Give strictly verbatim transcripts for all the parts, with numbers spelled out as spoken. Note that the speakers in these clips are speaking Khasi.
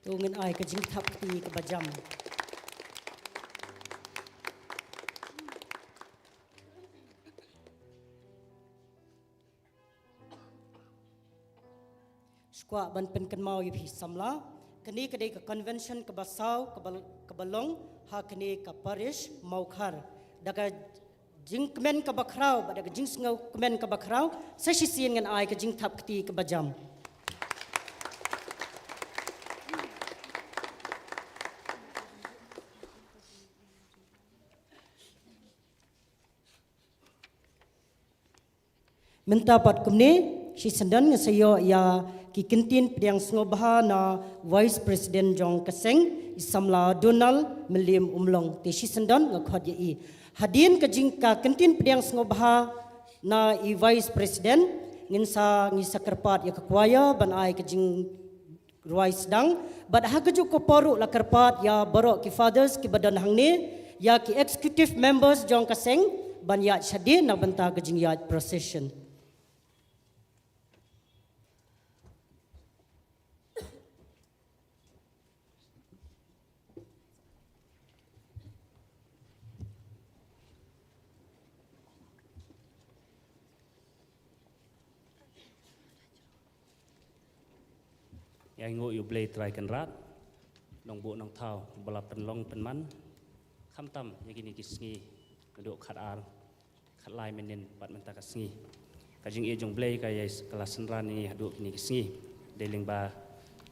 To ngin ai ka jingthap kti kaba jam. Skwah ban pynkynmaw ïa phi samla, kane ka dei ka convention kaba saw kaba, kaba long ha kane ka parish Mawkhar. Da ka jingkmen kaba khraw bad da ka jingsngew kmen kaba khraw, sa shisien ngan ai ka jingthap kti kaba jam. Mynta pat kumne, shisyndon nga sa ïoh ïa ki kyntien pdiang sngewbha na Vice President jong ka seng, i samla Donald Mylliem Umlong. Te shisyndon nga khot ïa i. Hadien ka jing ka kyntien pdiang sngewbha na i Vice President, ngin sa, ngi sa kyrpad ïa ka choir ban ai ka jing rwai sdang, bad ha kajuh ka por ruh la kyrpad ïa baroh ki fathers kiba don hangne, ïa ki executive members jong ka seng, ban ïaid shadien na bynta ka jingïaid procession. Ïa nguh ïa U Blei Trai Kynrad, Nongbuh Nongthaw, ba la pynlong pynman khamtam ïa kine ki sngi, naduh khatar, khatlai mynnin bad mynta ka sngi. Ka jingïeit jong U Blei ka ïa ka la synran ïa ngi haduh kine ki sngi. Dei lyngba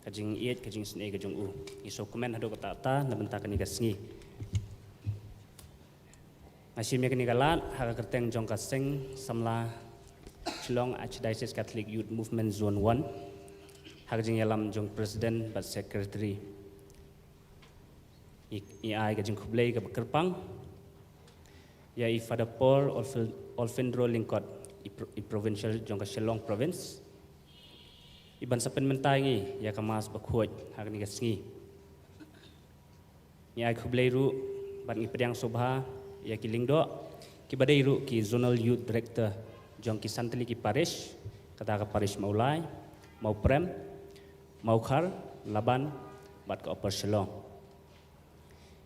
ka jingïeit, ka jingisynei ka jong u, ngi sngewkmen haduh katta katta na bynta kane ka sngi. Nga shim ïa kane ka lad ha ka kyrteng jong ka Seng Samla Shillong Archdiocese Catholic Youth Movement Zone one, ha ka jingïalam jong President bad Secretary. Ngi, ngi ai ka jingkhublei kaba kyrpang ïa i Father Paul Olfil-, Olfindro Lyngkot, i pro-, i provincial jong ka Shillong Province, i ban sa pynmynta ïa ngi ïa ka Mass bakhuid ha kane ka sngi. Ngi ai khublei ruh bad ngi pdiang sngewbha ïa ki lyngdoh kiba dei ruh ki Zonal Youth Director jong ki san tylli ki parish, kata ka parish Mawlai, Mawprem, Mawkhar, Laban bad ka Upper Shillong.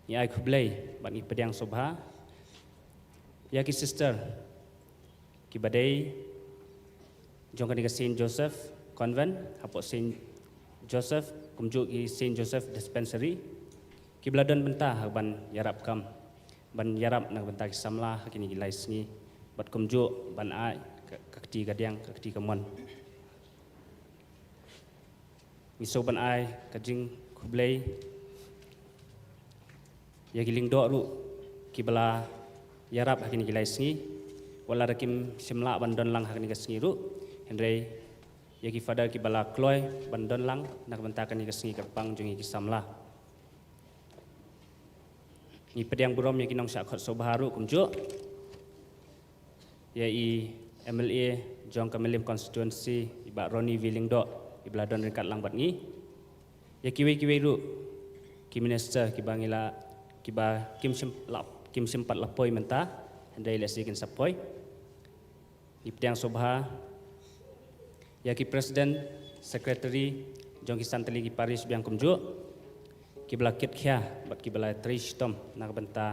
Ngi ai khublei bad ngi pdiang sngewbha ïa ki sister kiba dei jong kane ka Saint Joseph Convent hapoh Saint Joseph, kumjuh ki Saint Joseph Dispensary, kiba la don bynta ha ban ïarap kam, ban ïarap na ka bynta ki samla ha kine ki lai sngi, bad kumjuh ban ai ka, ka kti kadiang, ka kti kamon. Ngi sngewbha ban ai ka jingkhublei ïa ki lyngdoh ruh kiba la ïarap ha kine ki lai sngi, wat la kim shym lah ban don lang ha kine ki sngi ruh, hynrei ïa ki Father kiba la kloi ban don lang na ka bynta kane ka sngi kyrpang jong ngi ki samla. Ngi pdiang burom ïa ki nongshah khot sngewbha ruh kumjuh ïa i M L A jong ka Mylliem Constituency, i Bah Ronnie V Lyngdoh, iba la don ryngkat lang bad ngi. Ïa kiwei kiwei ruh ki minister kiba ngi la, kiba kim shym la, kim shym pat la poi mynta, hynrei lehse kin sa poi. Ngi pdiang sngewbha ïa ki president, secretary jong ki san tylli ki parish biang kumjuh, kiba la kit khia bad kiba la trei shitom na ka bynta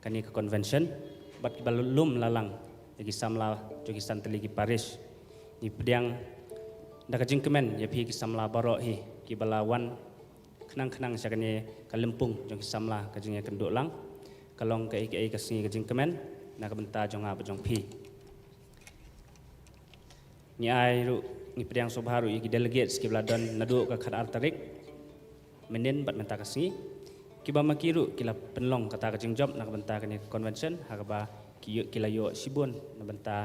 kane ka convention, bad kiba lum lalang ïa ki samla jong ki san tylli ki parish. Ngi pdiang da ka jingkmen ïa phi ki samla baroh hi kiba la wan khnang khnang sha kane ka lympung jong ki samla, ka jingïakynduh lang. Ka long kaei kaei ka sngi ka jingkmen na ka bynta jong nga bad jong phi. Ngi ai ruh, ngi pdiang sngewbha ruh ïa ki delegates kiba la don naduh ka khatar tarik mynnin bad mynta ka sngi, kiba ma ki ruh ki la pynlong kata ka jingjop na ka bynta kane ka convention, ha kaba ki ïoh, ki la ïoh shibun na bynta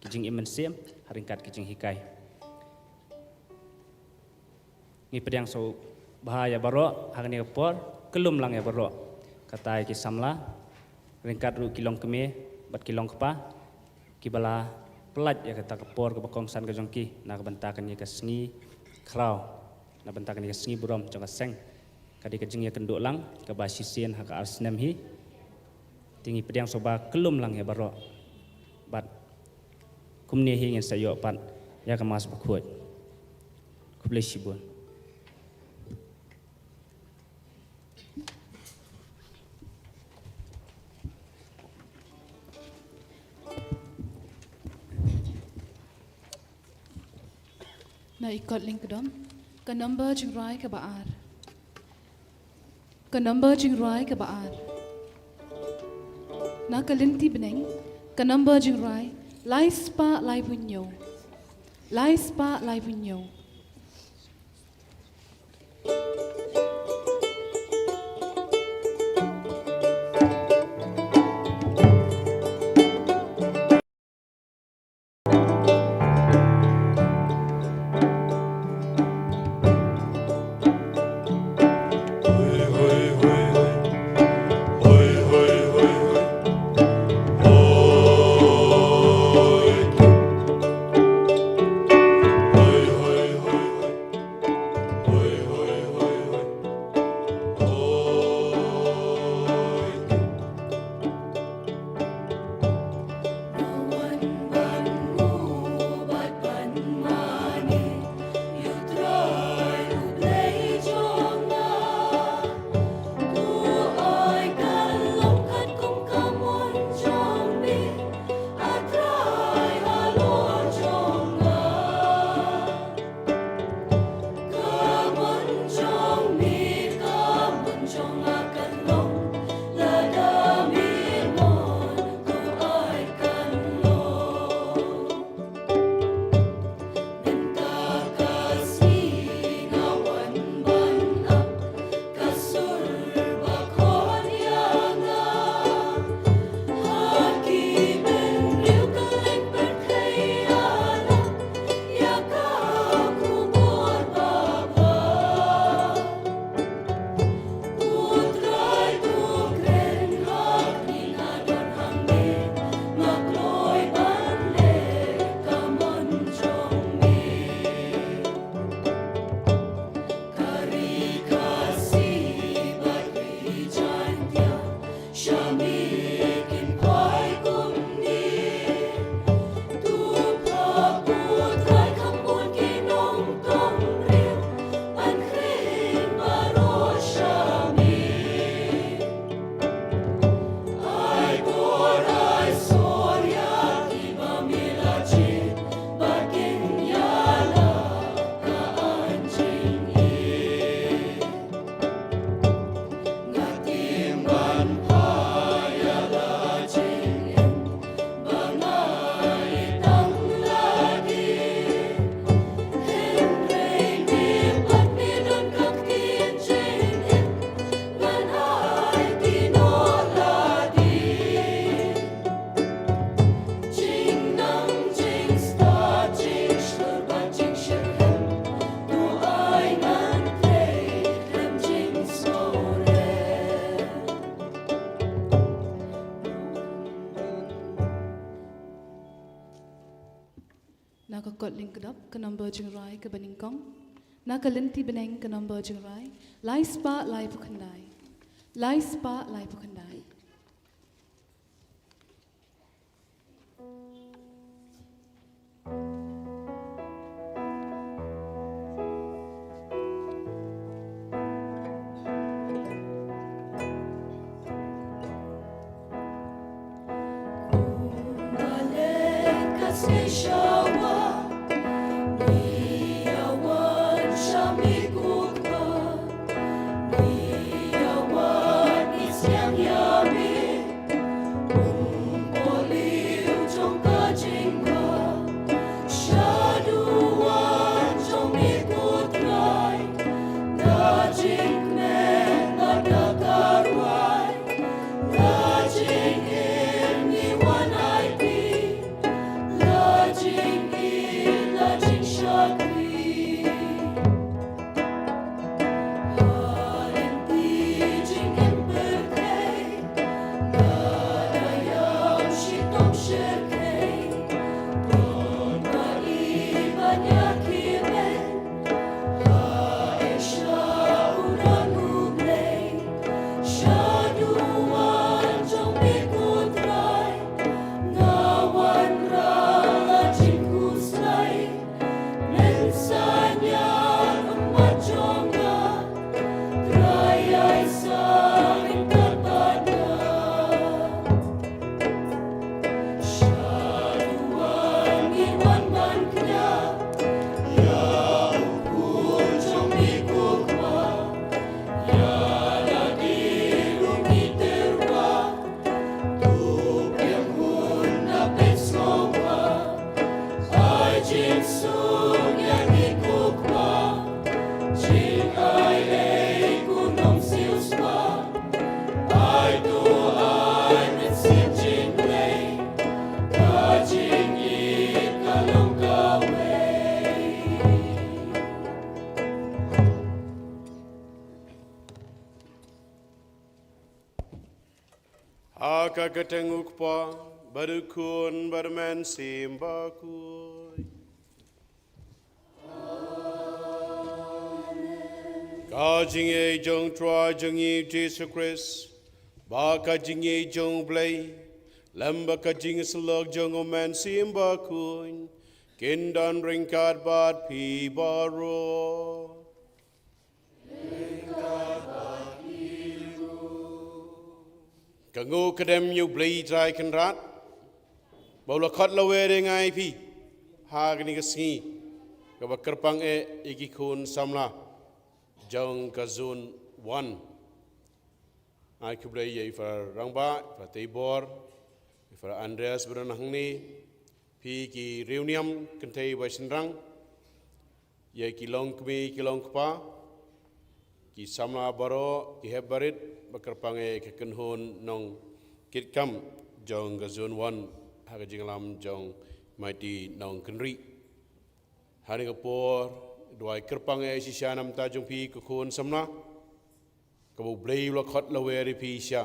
ki jingim mynsiem ha ryngkat ki jinghikai. Ngi pdiang sngewbha ïa baroh ha kane ka por, kyllum lang ïa baroh, kata ïa ki samla, ryngkat ruh ki longkmie bad ki longkpa, kiba la pyllait ïa kata ka por kaba kongsan ka jong ki na ka bynta kane ka sngi khraw, na bynta kane ka sngi burom jong ka seng. Ka dei ka jingïakynduh lang kaba shisien ha ka ar snem hi. Te ngi pdiang sngewbha kyllum lang ïa baroh. Bad kumne hi ngin sa ïoh pat ïa ka Mass bakhuid. Khublei shibun. Na i kot lyngkdom, ka number jingrwai kaba ar. Ka number jingrwai kaba ar. Na ka lynti bneng, ka number jingrwai, lai spah laiphew hynñiew. Lai spah laiphew hynñiew. Na ka kot lyngkdop, ka number jingrwai kaba nyngkong. Na ka lynti bneng, ka number jingrwai, lai spah laiphew khyndai. Lai spah laiphew khyndai. Jingsuk ïa ngi ko Kpa, jingai ei ko Nongsiewspah, ai to ai mynsiem jingblei, ka jingïeit ka long kawei. Ha ka kyrteng u Kpa, bad u Khun, bad u Mynsiem Bakhuid. Ka jingïeit jong u Trai jong ngi Jisu Khrist, bad ka jingïeit jong u Blei, lem bad ka jingïasyllok jong u Mynsiem Bakhuid, kin don ryngkat bad phi baroh. Ka nguh ka dem ïa u Blei Trai Kynrad, ba u la khot lawei ïa ngi phi ha kane ka sngi, kaba kyrpang eh ïa ki khun samla jong ka Zone One. Ai khublei ïa i Father Rangbah, Father Teibor, i Father Andreas ba don hangne, phi ki riewniam kynthei bad shynrang, ïa ki longkmie ki longkpa, ki samla baroh, ki hep barit, ba kyrpang ïa ka kynhun nongkitkam jong ka Zone One ha ka jingïalam jong Mighty Nongkynrih. Ha kane ka por, duwai kyrpang ïa shisha na bynta jong phi ki khun samla, kaba u Blei u la khot lawei ïa phi shisha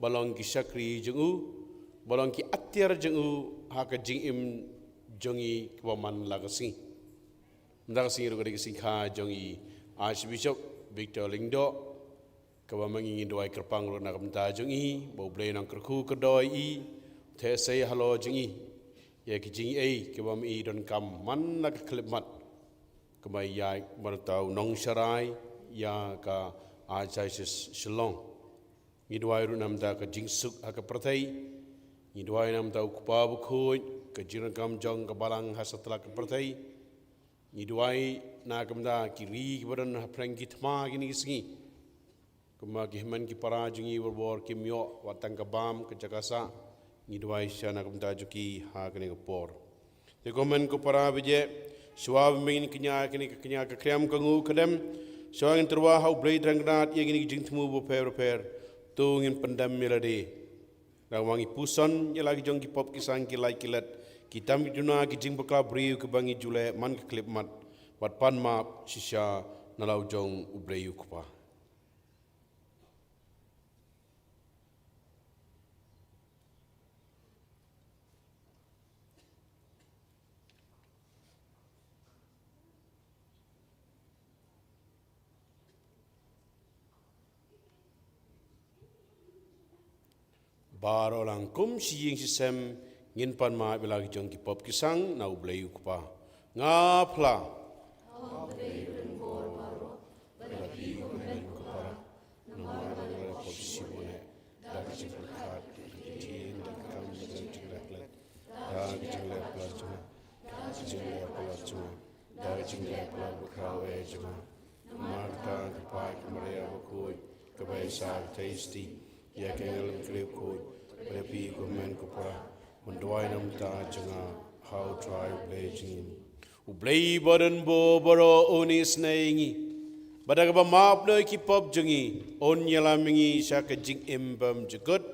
ba long ki shakri jong u, ba long ki atiar jong u ha ka jingim jong ngi kaba man la ka sngi. Mynta ka sngi ruh ka dei ka sngi kha jong i Archbishop Victor Lyngdoh, kaba ma ngi ngin duwai kyrpang ruh na ka bynta jong i, ba u Blei un nang kyrkhu kyrdoh ïa i, theh sei halor jong i ïa ki jingaiei kiba ma i donkam man la ka khyllipmat, kaba ïaid bad uta u nongsharai ïa ka Archdiocese Shillong. Ngi duwai ruh na bynta ka jingsuk ha ka pyrthei. Ngi duwai na bynta u Kpa Bakhuid, ka jingdonkam jong ka Balang ha satlak ka pyrthei. Ngi duwai na ka bynta ki ri kiba don hapdeng ki thma kine ki sngi, kumba ki hynmen ki para jong ngi barabor kim ïoh wat tang ka bam, ka jaka sah. Ngi duwai shisha na ka bynta jong ki ha kane ka por. Te ko hynmen ko para, ba ïeit, shuwa ba ngin kñia kane ka kñia ka khriam ka nguh ka dem, shuwa ngin tyrwa ha u Blei Trai Kynrad ïa kine ki jingthmu bapher bapher. To ngin pyndem ïa lade. Nangta ngi puson ïa la ki jong ki pop ki sang, ki lait ki let, ki tam ki duna, ki jingbakla briew kiba ngi ju leh man ka khyllipmat, bad pan map shisha na la u jong u Blei u Kpa. Baroh lang kum shi ïing shi sem ngin pan map ïa la ki jong ki pop ki sang na u Blei u Kpa. Nga phla. Namar ba nga la pop shibun eh, da ka jingpyrkhat, da ka jingkam, da ka jingleh palat jong nga, da ka jingleh palat jong nga, da ka jingleh palat bakhraw eh jong nga. Namar kata nga kyrpad ïa ka Maria bakhuid, kaba ïaishah ha ka theisotti, ïa ka Ïingmane bakhuid, bad ïa phi ko hynmen ko para, ban duwai na ka bynta jong nga ha u Trai u Blei jong ngi. U Blei ba don bor baroh un isynei ïa ngi, bad da kaba map noh ïa ki pop jong ngi, un ïalam ïa ngi sha ka jingim bymjukut.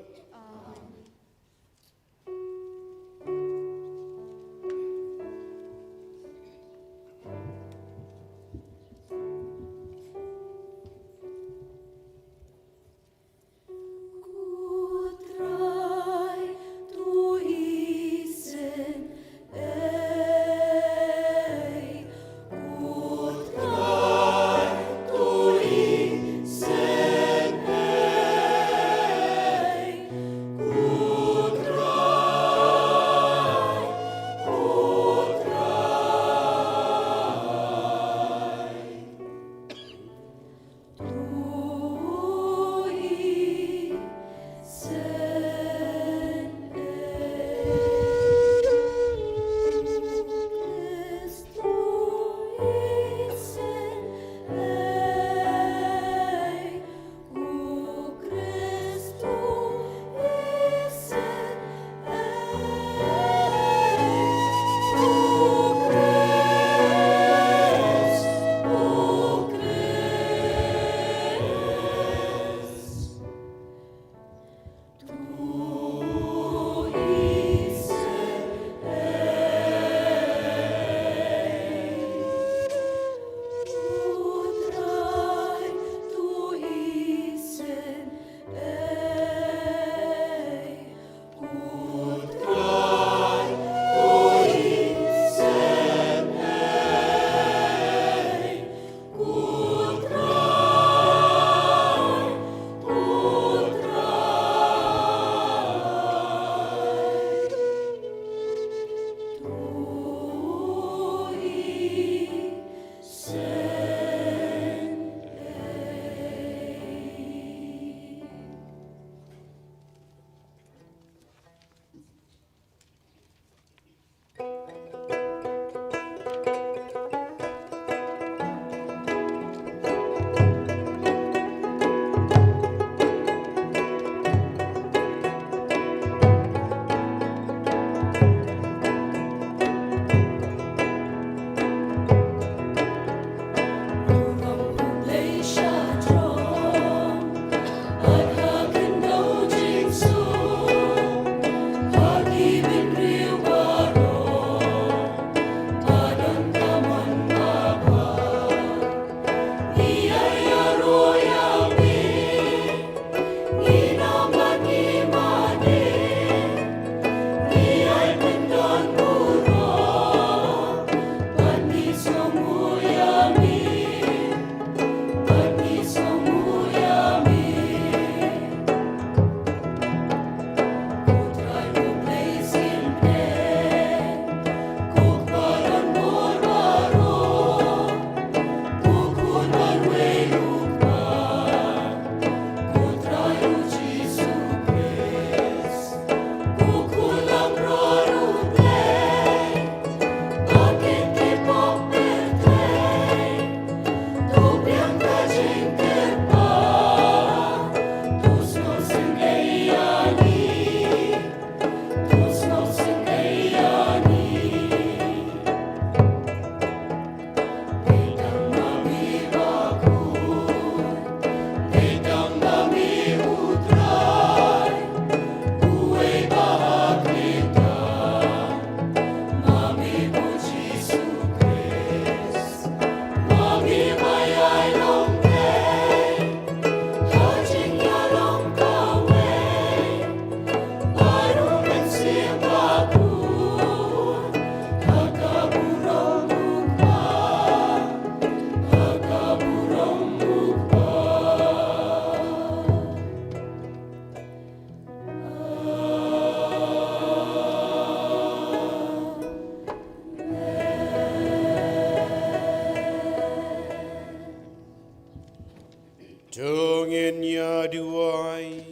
Ngin ïa duwai.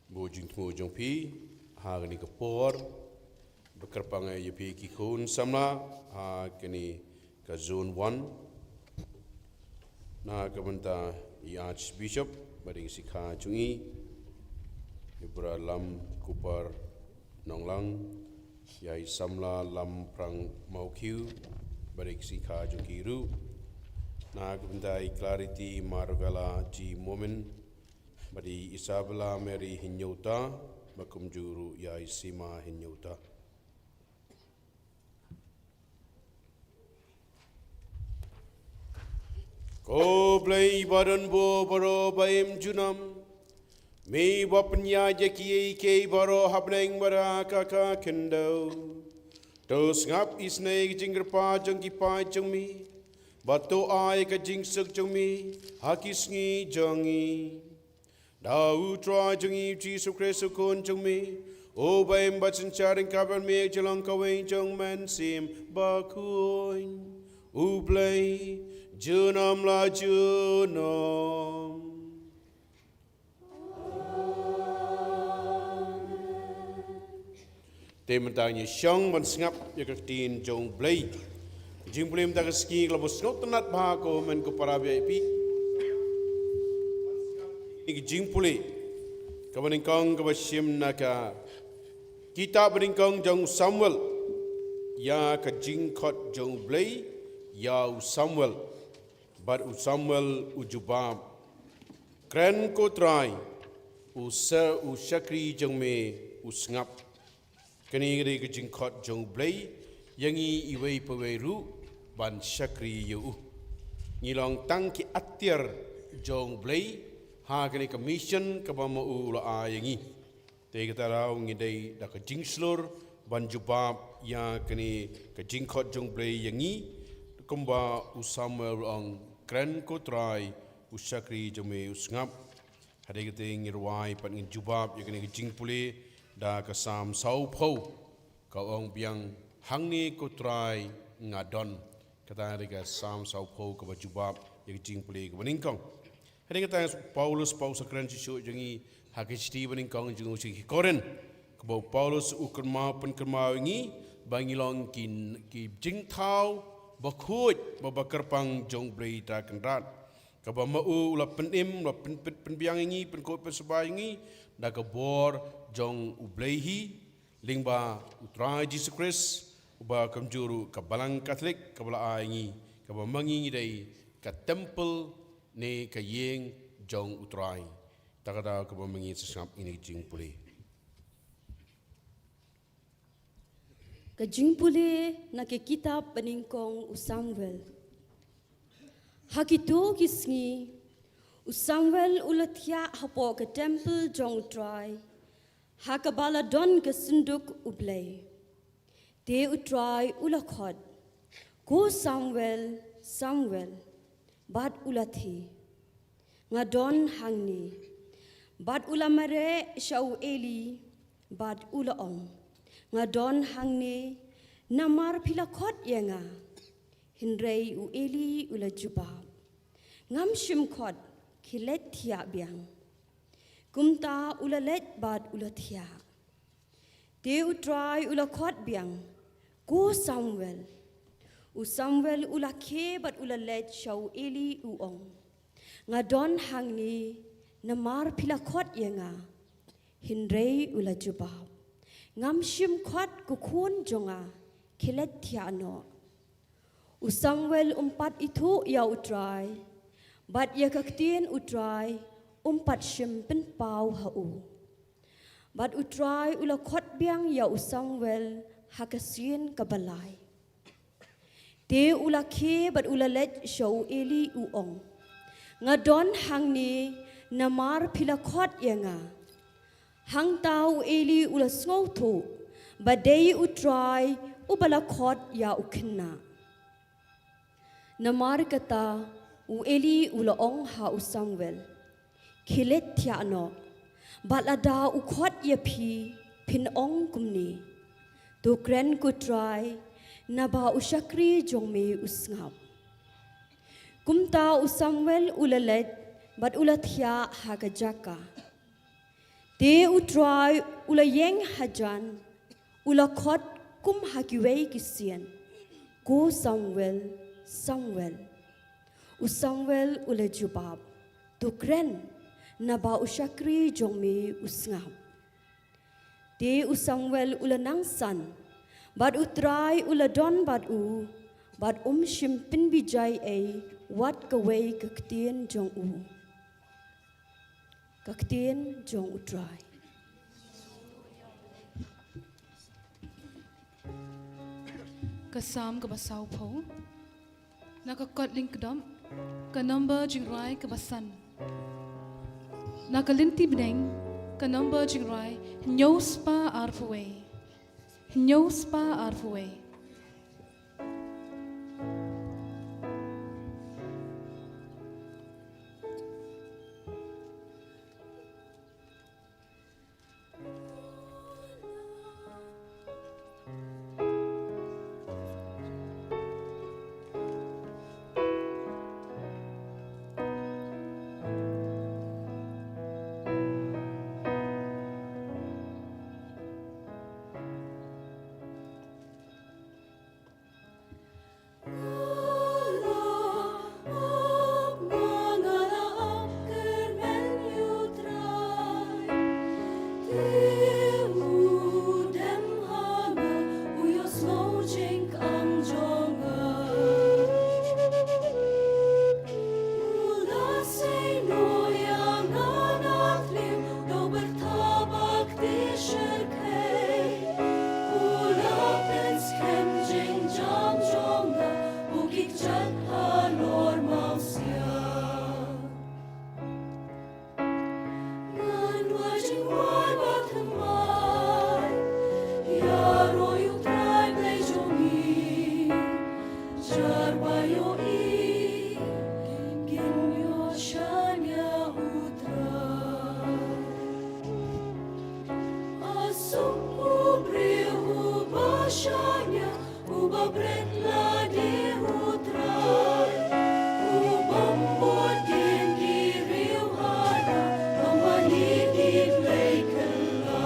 Bad jingthmu jong phi ha kane ka por, ba kyrpang ïa phi ki khun samla ha kane ka zone one. Na ka bynta i Archbishop, bad i ka sikha jong i, i Brother Lam Kupar Nonglang, ïa i samla Lam Prang Mawkhiu, bad i ka sikha jong ki ruh. Na ka bynta i Clarity Marvella G Momin, bad i Isabella Mary Hynñiewta, bad kumjuh ruh ïa i Sima Hynñiewta. Ko Blei ba don bor baroh ba im junom, me ba pynïaid ïa kiei kiei baroh ha bneng bad ha ka khyndew. To sngap isynei ka jingkyrpad jong ki paid jong me, bad to ai ka jingsuk jong me ha ki sngi jong ngi. Da U Trai jong ngi Jisu Khrist U Khun jong me, uba im bad synshar ryngkat bad me ha ka jinglong kawei jong U Mynsiem Bakhuid, U Blei, junom la junom. Te mynta ngin ïa shong ban sngap ïa ka ktien jong U Blei. Jingpule mynta ka sngi ka la buh sngewtynnat bha ko hynmen ko para V I P. Ïa ka jingpule kaba nyngkong kaba shim na ka kitab ba nyngkong jong u Samuel, ïa ka jingkhot jong U Blei ïa u Samuel. Bad u Samuel u jubab, "Kren ko Trai, u sa, u shakri jong me u sngap." Kane ka dei ka jingkhot jong U Blei ïa ngi iwei pa iwei ruh ban shakri ïa u. Ngi long tang ki atiar jong U Blei ha kane ka mission kaba ma u la ai ïa ngi. Te kata daw ngi dei da ka jingshlur ban jubab ïa kane ka jingkhot jong U Blei ïa ngi, kumba u Samuel u ong, "Kren ko Trai, u shakri jong me u sngap." Hadei kata ngin rwai pat ngin jubab ïa kane ka jingpule da ka Salm sawphew, ka ong biang, "Hangne ko Trai nga don." Kata dei ka Salm sawphew kaba jubab ïa ka jingpule kaba nyngkong. Hadei kata u Paulus, Paulus u kren shuh shuh jong ngi ha ka shithi ba nyngkong jong u sha ki Korinth, kaba u Paulus u kynmaw, pynkynmaw ïa ngi ba ngi long ki, ki jingthaw bakhuid, ba, ba kyrpang jong U Blei Trai Kynrad. Kaba ma u u la pynim, u la pynpeit pynbiang ïa ngi, pynkhuid pynsyrwa ïa ngi da ka bor jong U Blei hi, lyngba U Trai Jisu Khrist, uba kumjuh ruh ka Balang Katholik kaba la ai ïa ngi, kaba ma ngi ngi dei ka temple ne ka ïing jong U Trai. Ta kata kaba ma ngi sa sngap ïa kane ka jingpule. Ka jingpule na ka kitab ba nyngkong u Samuel. Ha kito ki sngi, u Samuel u la thiah hapoh ka temple jong U Trai, ha kaba la don ka synduk U Blei. Te U Trai u la khot, "Ko Samuel, Samuel," bad u la thiah, "Nga don hangne." Bad u la mareh sha u Eli, bad u la ong, "Nga don hangne, namar phi la khot ïa nga." Hynrei u Eli u la jubab, "Ngam shym khot, khie leit thiah biang." Kumta u la leit bad u la thiah. Te U Trai u la khot biang, "Ko Samuel." U Samuel u la khie bad u la leit sha u Eli u ong, "Nga don hangne, namar phi la khot ïa nga." Hynrei u la jubab, "Ngam shym khot, ko khun jong nga, khie leit thiah noh." U Samuel um pat ithuh ïa U Trai, bad ïa ka ktien U Trai um pat shym pynpaw ha u. Bad U Trai u la khot biang ïa u Samuel ha ka sien kaba lai. Te u la khie bad u la leit sha u Eli u ong, "Nga don hangne, namar phi la khot ïa nga." Hangta u Eli u la sngewthuh ba dei U Trai uba la khot ïa u khynnah. Namar kata u Eli u la ong ha u Samuel, "Khie leit thiah noh, bad lada u khot ïa phi, phin ong kumne, 'To kren ko Trai, naba u shakri jong me u sngap.'" Kumta u Samuel u la leit bad u la thiah ha ka jaka. Te U Trai u la ïeng hajan, u la khot kum ha kiwei ki sien, "Ko Samuel, Samuel." U Samuel u la jubab, "To kren, naba u shakri jong me u sngap." Te u Samuel u la nang san, bad U Trai u la don bad u, bad um shym pynbijai ei wat kawei ka ktien jong u. Ka ktien jong U Trai. Ka Salm kaba sawphew. Na ka kot lyngkdop, ka nombar jingrwai kaba san. Na ka lynti bneng, ka nombar jingrwai hynñiew spah arphew wei. Hynñiew spah arphew wei. Jar ba ïohi, kin ïoh shaniah U Trai. A suk u briew uba shaniah, uba bret lade U Trai, u bym bud ïa ki riew hana, ba mane ki blei kylla.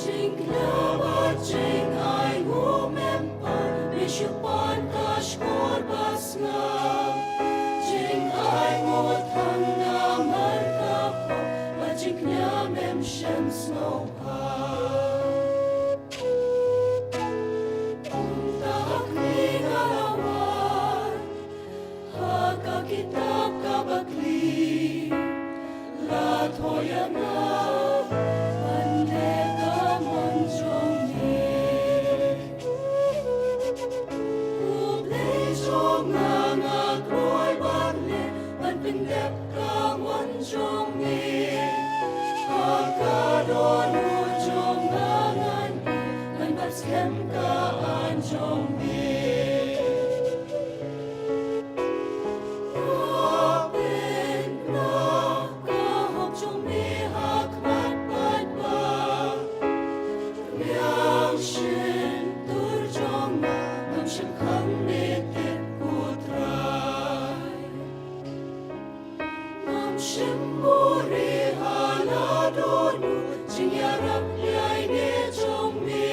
Jingkñia bad jingainguh mem pan, me shu pan ka shkor ba sngap. Jingainguh tang namar ka pop, bad jingkñia mem shym sngewbha. Kumta ha kane nga la wan, ha ka kitab kaba kli, la thoh ïa nga ban leh ka mon jong me. Ko Blei jong nga, nga kloi ban leh ban pyndep ka mon jong me. Ha ka dohnud jong nga ngan ïeit, ngan bat skhem ka aiñ jong me. Nga pynbna ka hok jong me ha khmat paidbah. Riang shyntur jong nga ngam shym khang ne tip, ko Trai. Ngam shym buhrieh ha la dohnud jingïarap ïaineh jong me.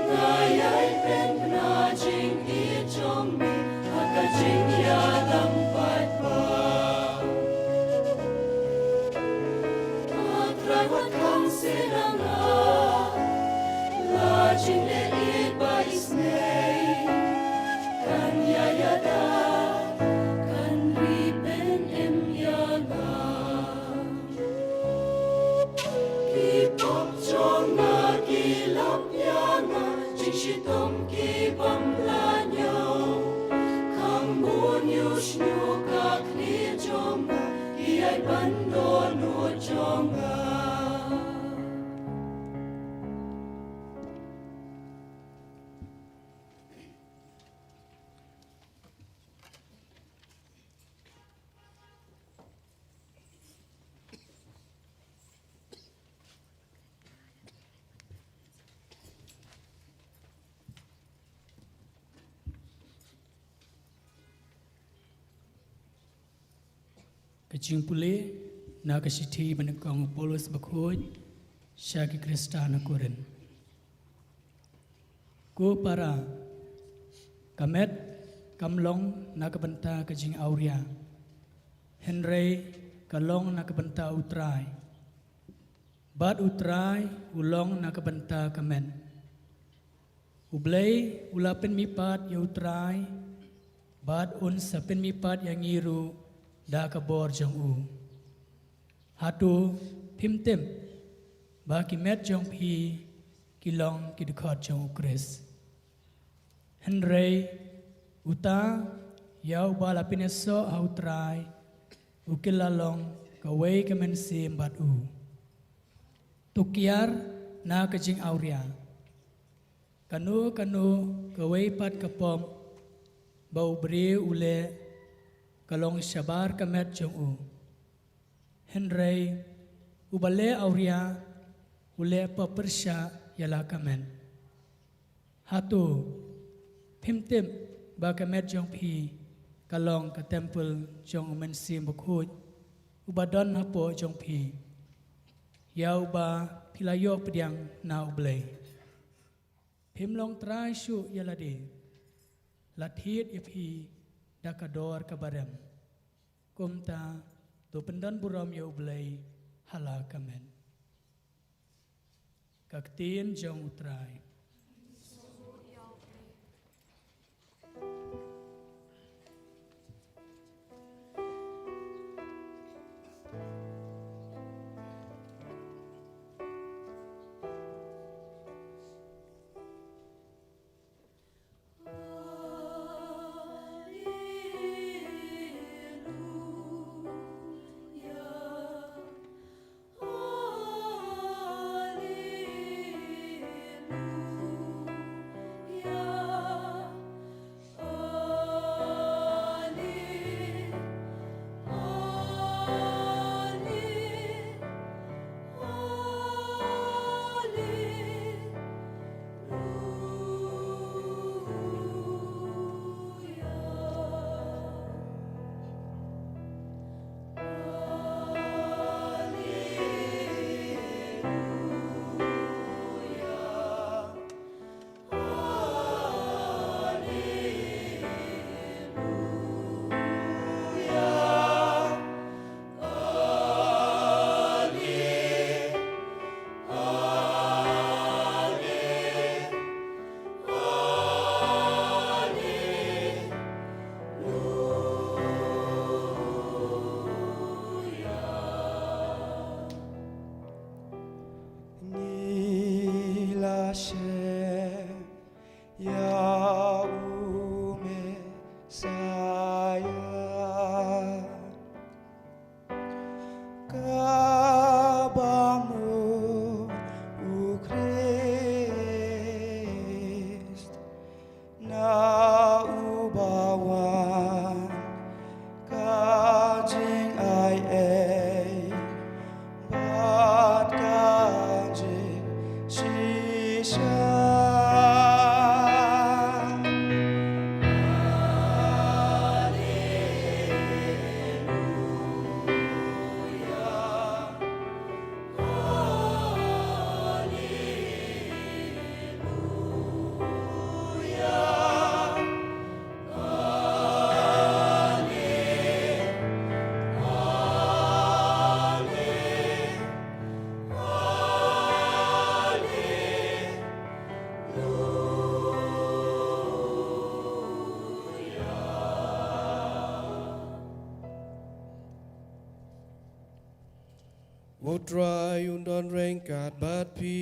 Nga ïai pynbna jingïeit jong me ha ka jingïalam paidbah. A Trai, wat khang seh na nga la jingleh ïeit ba isynei. Kan ïaid ïada, kan ri pynim ïa nga. Ki pop jong nga ki lap ïa nga, jingshitom ki bym la ñiew. Kham bun ïohsngew ka khlieh jong nga, ki ai ban dohnud jong nga. Ka jingpule na ka shithi ba nyngkong u Paulus bakhuid sha ki Khristan ha Korinth. Ko para, ka met kam long na ka bynta ka jingawria, hynrei ka long na ka bynta u Trai. Bad u Trai u long na ka bynta ka met. U Blei u la pynmihpat ïa u Trai, bad un sa pynmihpat ïa ngi ruh da ka bor jong u. Hato phim tip ba ki met jong phi ki long ki dkhot jong u Khrist? Hynrei uta ïa uba la pynïasoh ha u Trai, u kylla long kawei ka mynsiem bad u. To kiar na ka jingawria. Kano kano kawei pat ka pop ba u briew u leh, ka long shabar ka met jong u. Hynrei uba leh awria u leh pop pyrshah ïa la ka met. Hato phim tip ba ka met jong phi ka long ka templ jong u Mynsiem Bakhuid uba don hapoh jong phi, ïa uba phi la ïoh pdiang na u Blei? Phim long trai shuh ïa lade, la thied ïa phi da ka dor kaba rem. Kumta to pyndon burom ïa u Blei ha la ka met. Ka ktien jong u Trai. Ngi la shem ïa u Messaïah, kaba mut u Khrist. Na uba wan ka jingai ei bad ka jingshisha. U Trai un don ryngkat bad phi.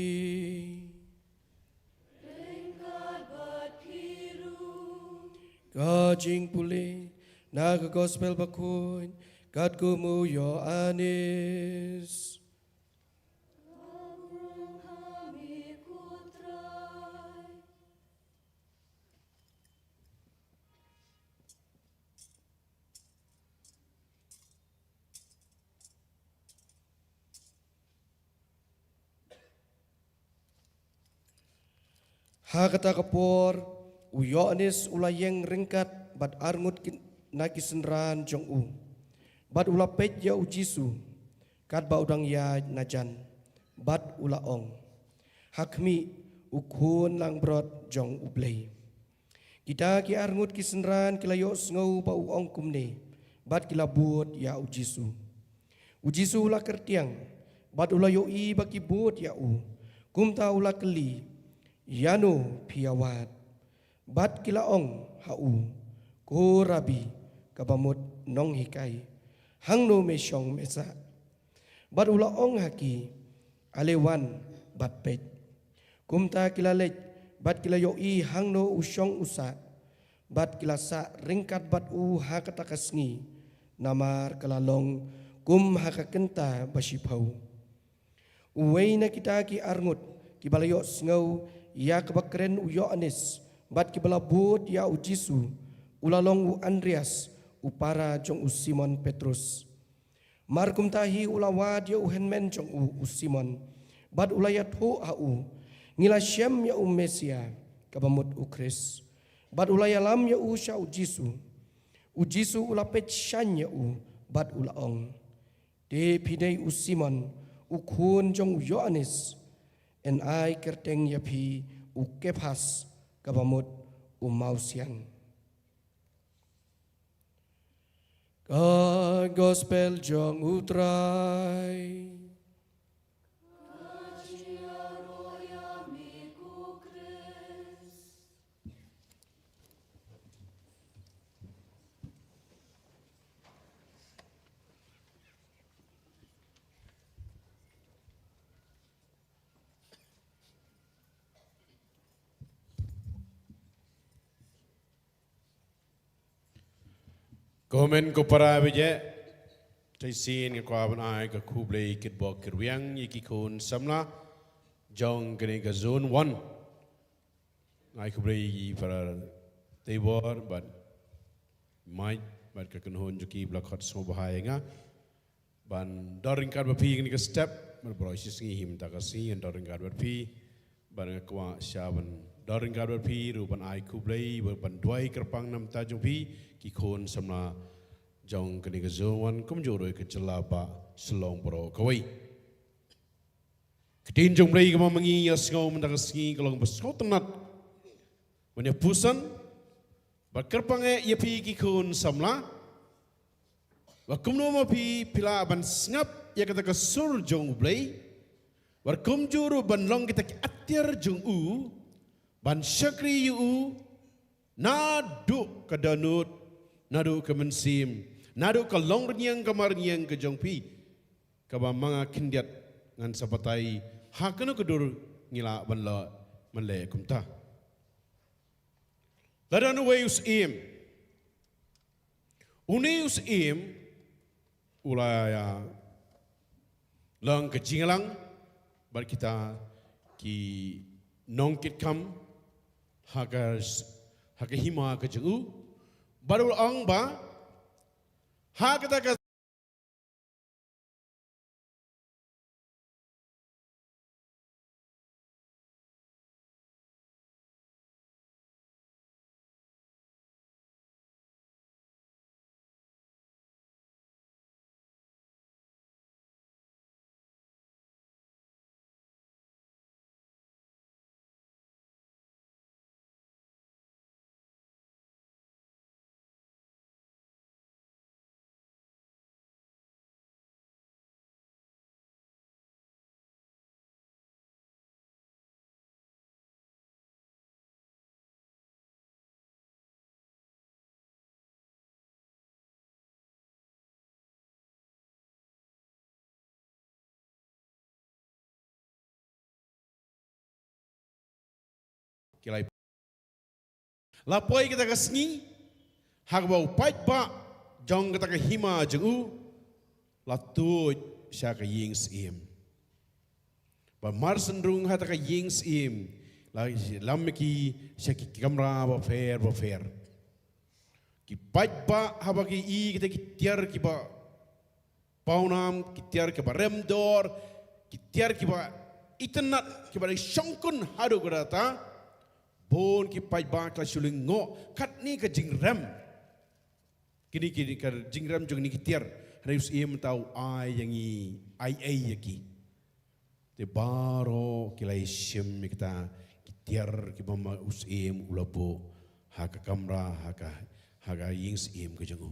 Ryngkat bad phi ruh. Ka jingpule na ka Gospel Bakhuid katkum u Ïoannis. Ka burom ha me ko Trai. Ha kata ka por, u Ïoannis u la ïeng ryngkat bad arngut ki, na ki synran jong u. Bad u la peit ïa u Jisu, katba u dang ïaid na jan, bad u la ong, "Ha khmih, u Khun langbrot jong U Blei." Kita ki arngut ki synran ki la ïohsngew ba u ong kumne, bad ki la bud ïa u Jisu. U Jisu u la kyrtiang, bad u la ïohi ba ki bud ïa u. Kumta u la kylli, "Ïano phi ïa wad?" Bad ki la ong ha u, "Ko Rabbi," kaba mut nonghikai, "hangno me shong me sah?" Bad u la ong ha ki, "Ale wan bad peit." Kumta ki la leit, bad ki la ïohi hangno u shong u sah, bad ki la sah ryngkat bad u ha kata ka sngi, namar ka la long kum ha ka kynta ba shiphew. Uwei na kita ki arngut, kiba la ïohsngew ïa kaba kren u Ïoannis, bad kiba la bud ïa u Jisu, u la long u Andrias, u para jong u Simon Petrus. Mar kumta hi u la wad ïa u hynmen jong u, u Simon, bad u la ïathuh ha u, "Ngi la shem ïa u Mesia, kaba mut u Khrist." Bad u la ïalam ïa u sha u Jisu. U Jisu u la peit shaiñ ïa u, bad u la ong, "Te phi dei u Simon, u khun jong u Ïoannis, yn ai kyrteng ïa phi u Kephas, kaba mut u mawsiang." Ka Gospel jong u Trai. Ko hynmen ko para bad ïa, te shisien nga kwah ban ai ka khublei kitbok kitrwiang ïa ki khun samla jong kane ka zone one. Ai khublei ïa ki para Teibor bad Mike bad ka kynhun jong ki ba la khot sngewbha ïa nga. Ban don ryngkat bad phi kane ka step, mar baroh shi sngi hi mynta ka sngi, ban don ryngkat bad phi, ban nga kwah sha ban don ryngkat bad phi, ruh ban ai khublei, ban duwai kyrpang namar jong phi, ki khun samla jong kane ka zone one, kumjuh ruh ka jylla ba Shillong baroh kawei. Ka ktien jong U Blei kaba ma ngi ïa sngew mynta ka sngi ka long ba sngewtynnat. Ban ïa puson, ba kyrpang eh ïa phi ki khun samla. Ba kumno ma phi phi lah ban sngap ïa kata ka sur jong U Blei. Ba kumjuh ruh ban long kita ki atiar jong u. Ban shakri ïa u. Naduh ka dohnud, naduh ka mynsiem, naduh ka longrynïeng ka marïeng ka jong phi. Kaba ma nga khyndiat ngan sa batai, ha kano ka dur ngi lah ban lah ban leh kumta. Lada uwei u syiem. Une u syiem, u la ïa long ka jingïalang, bad kita ki nongkitkam, ha ka s-, ha ka hima ka jong u, bad u la ong ba, ha kata ka Ki la, la poi kata ka sngi, ha kaba u paidbah jong kata ka hima jong u, la tuid sha ka ïing syiem. Ba mar shen rung ha kata ka ïing syiem, la lam ki sha ki kamra bapher bapher. Ki paidbah haba ki i kita ki tiar kiba pawnam, ki tiar kiba rem dor, ki tiar kiba itynnad, kiba dei shongkun haduh katta, bun ki paidbah ki la shu lyngngoh, katne ka jingrem. Kine, kine ka jingrem jong kine ki tiar. Hynrei u Syiem mynta u ai ïa ngi, ai ei ïa ki. Te baroh ki la ïashim ïa kita ki tiar kiba ma u Syiem u la buh ha ka kamra, ha ka, ha ka ïing Syiem ka jong u.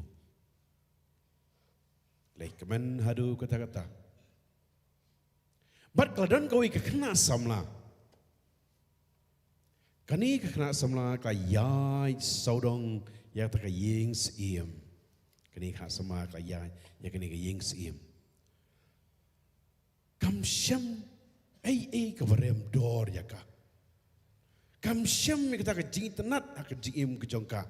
Leit kmen haduh katta katta. Bad ka la don kawei ka khynnah samla. Kane ka khynnah samla ka la ïaid sawdong ïa kata ka ïing Syiem. Kane ka khynnah samla ka la ïaid ïa kane ka ïing Syiem. Kam shem ei ei kaba rem dor ïa ka. Kam shem ïa kata ka jingitynnad ha ka jingim ka jong ka.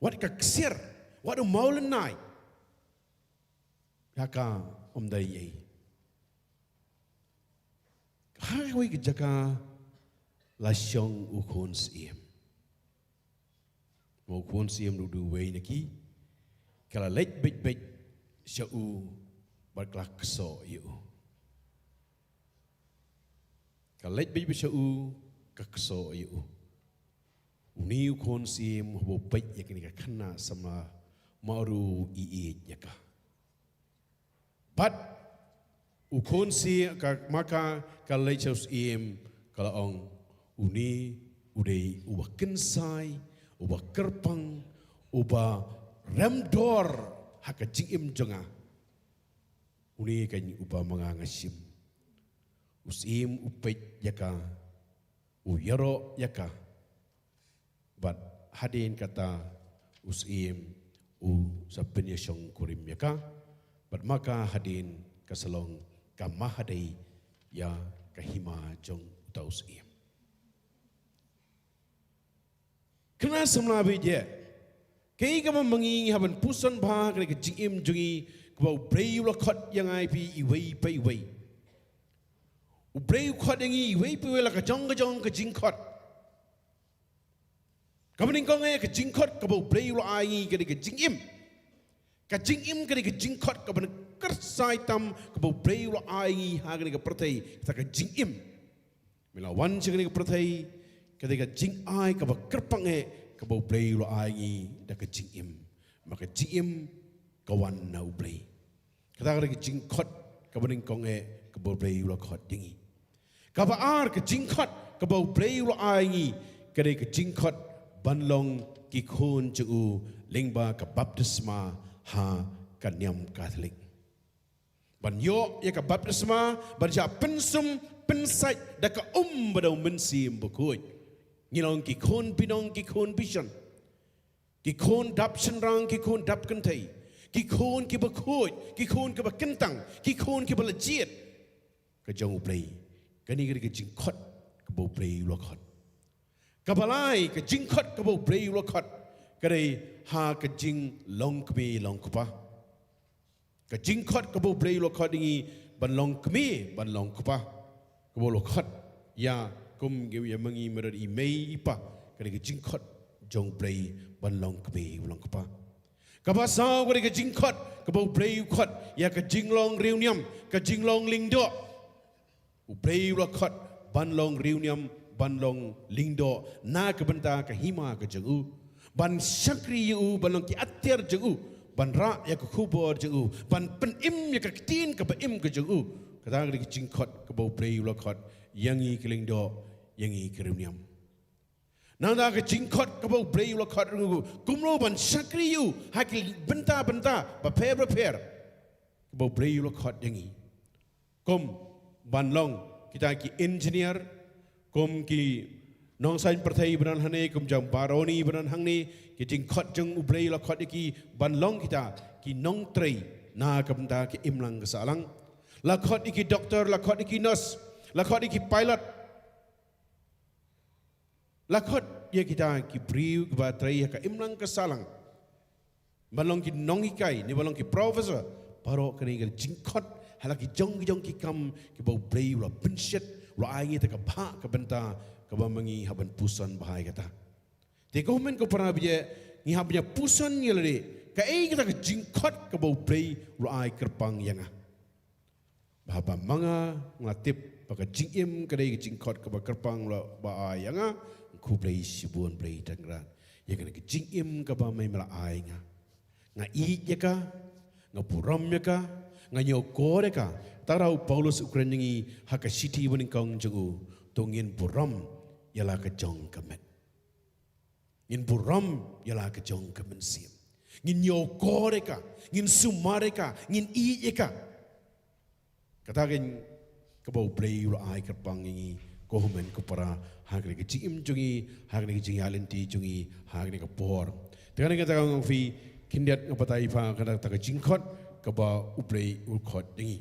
Wat ka ksiar, wat u mawlynnai. Ïa ka ym dei ei. Ha kawei ka jaka la shong u khun Syiem. Ma u khun Syiem ruh u dei uwei na ki. Ka la leit beit beit sha u bad ka la ksoh ïa u. Ka leit beit beit sha u, ka ksoh ïa u. Une u khun Syiem haba u peit ïa kane ka khynnah samla, ma u ruh u ïeit ïa ka. Bad u khun Syiem ka, ma ka, ka leit sha u Syiem, ka la ong, une u dei uba kynsai, uba kyrpang, uba rem dor ha ka jingim jong nga. Une keiñ uba ma nga nga shim. U Syiem u peit ïa ka, u ïaroh ïa ka. Bad hadien kata u Syiem u sa pynïashong kurim ïa ka. Bad ma ka hadien ka sa long ka mahadei ïa ka hima jong uta u Syiem. Khynnah samla baieit, kaei kaba ma ngi ngi hap ban puson bha ha kane ka jingim jong ngi, kaba U Blei u la khot ïa ngi phi iwei pa iwei. U Blei u khot ïa ngi iwei pa iwei la ka jong ka jong ka jingkhot. Kaba nyngkong eh ka jingkhot kaba U Blei u la ai ngi ka dei ka jingim. Ka jingim ka dei ka jingkhot kaba nyngkong tam kaba U Blei u la ai ngi ha kane ka pyrthei, kata ka jingim. Me la wan sha kane ka pyrthei, ka dei ka jingai kaba kyrpang eh kaba U Blei u la ai ngi da ka jingim. Ma ka jingim ka wan na U Blei. Kata ka dei ka jingkhot kaba nyngkong eh kaba U Blei u la khot ïa ngi. Kaba ar ka jingkhot kaba U Blei u la ai ngi, ka dei ka jingkhot ban long ki khun jong u lyngba ka baptisma ha ka niam Katholik. Ban ïoh ïa ka baptisma, ban shah pynsum pynsait da ka um bad da U Mynsiem Bakhuid. Ngi long ki khun binong, ki khun bishar. Ki khun dap shynrang, ki khun dap kynthei. Ki khun kiba khuid, ki khun kiba kyntang, ki khun kiba la jied. Ka jong U Blei. Kane ka dei ka jingkhot kaba U Blei u la khot. Kaba lai ka jingkhot kaba U Blei u la khot, ka dei ha ka jinglong kmie long kpa. Ka jingkhot kaba U Blei u la khot ïa ngi ban long kmie ban long kpa. Kaba u la khot ïa kum ki ïa ma ngi mardor i mei i pa. Ka dei ka jingkhot jong U Blei ban long kmie ban long kpa. Kaba saw ka dei ka jingkhot kaba U Blei u khot ïa ka jinglong riewniam, ka jinglong lyngdoh. U Blei u la khot ban long riewniam, ban long lyngdoh na ka bynta ka hima ka jong u. Ban shakri ïa u, ban long ki atiar jong u, ban rah ïa ka khubor jong u, ban pynim ïa ka ktien kaba im ka jong u. Kata ka dei ka jingkhot kaba U Blei u la khot ïa ngi ki lyngdoh, ïa ngi ki riewniam. Nangta ka jingkhot kaba U Blei u la khot ïa ngi kumno ban shakri ïa u ha ki bynta bynta bapher bapher. Kaba U Blei u la khot ïa ngi. Kum ban long kita ki engineer, kum ki nongsain pyrthei ba don hangne, kum jong baroni ba don hangne, ki jingkhot jong U Blei la khot ïa ki ban long kita ki nongtrei na ka bynta ka imlang ka sahlang. La khot ïa ki doktor, la khot ïa ki nurse, la khot ïa ki pilot. La khot ïa kita ki briew kiba trei ha ka imlang ka sahlang. Ban long ki nonghikai, ne ban long ki professor. Baroh kane ka jingkhot ha la ki jong ki jong ki kam kiba U Blei u la pynshet, u la ai ngi ta ka bhah ka bynta kaba ma ngi hap ban puson bha ïa kata. Te ko hynmen ko para baieit, ngi hap ban ïa puson ïa lade kaei kata ka jingkhot kaba U Blei u la ai kyrpang ïa nga. Ba haba ma nga nga tip ba ka jingim ka dei ka jingkhot kaba kyrpang la ba ai ïa nga, khublei shibun Blei Trai Kynrad ïa kane ka jingim kaba me me la ai nga. Nga ïeit ïa ka, nga burom ïa ka, nga ñiewkor ïa ka. Te u Paulus u kren ïa ngi ha ka shithi banyngkong jong u, to ngin burom ïa la ka jong ka met. Ngin burom ïa la ka jong ka mynsiem. Ngin ñiewkor ïa ka, ngin sumar ïa ka, ngin ïeit ïa ka. Kata ka dei kaba U Blei u la ai kyrpang ïa ngi, ko hynmen ko para, ha kane ka jingim jong ngi, ha kane ka jingïaid lynti jong ngi, ha kane ka por. Te kane kata ka ong phi, khyndiat nga batai pha kata ka jingkhot kaba U Blei u khot ïa ngi.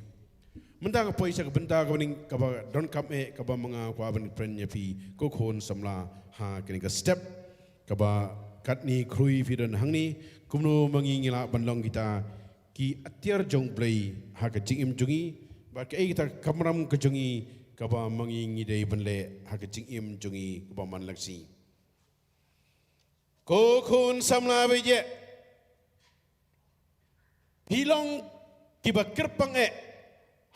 Mynta nga poi sha ka bynta kaba ning, kaba donkam eh, kaba ma nga kwah ban kren ïa phi, ko khun samla, ha kane ka step. Kaba katne khrui phi don hangne, kumno ma ngi ngi lah ban long kita ki atiar jong U Blei ha ka jingim jong ngi, bad kaei kata ka kamram ka jong ngi, kaba ma ngi ngi dei ban leh ha ka jingim jong ngi kaba man la ka sngi. Ko khun samla baieit, phi long kiba kyrpang eh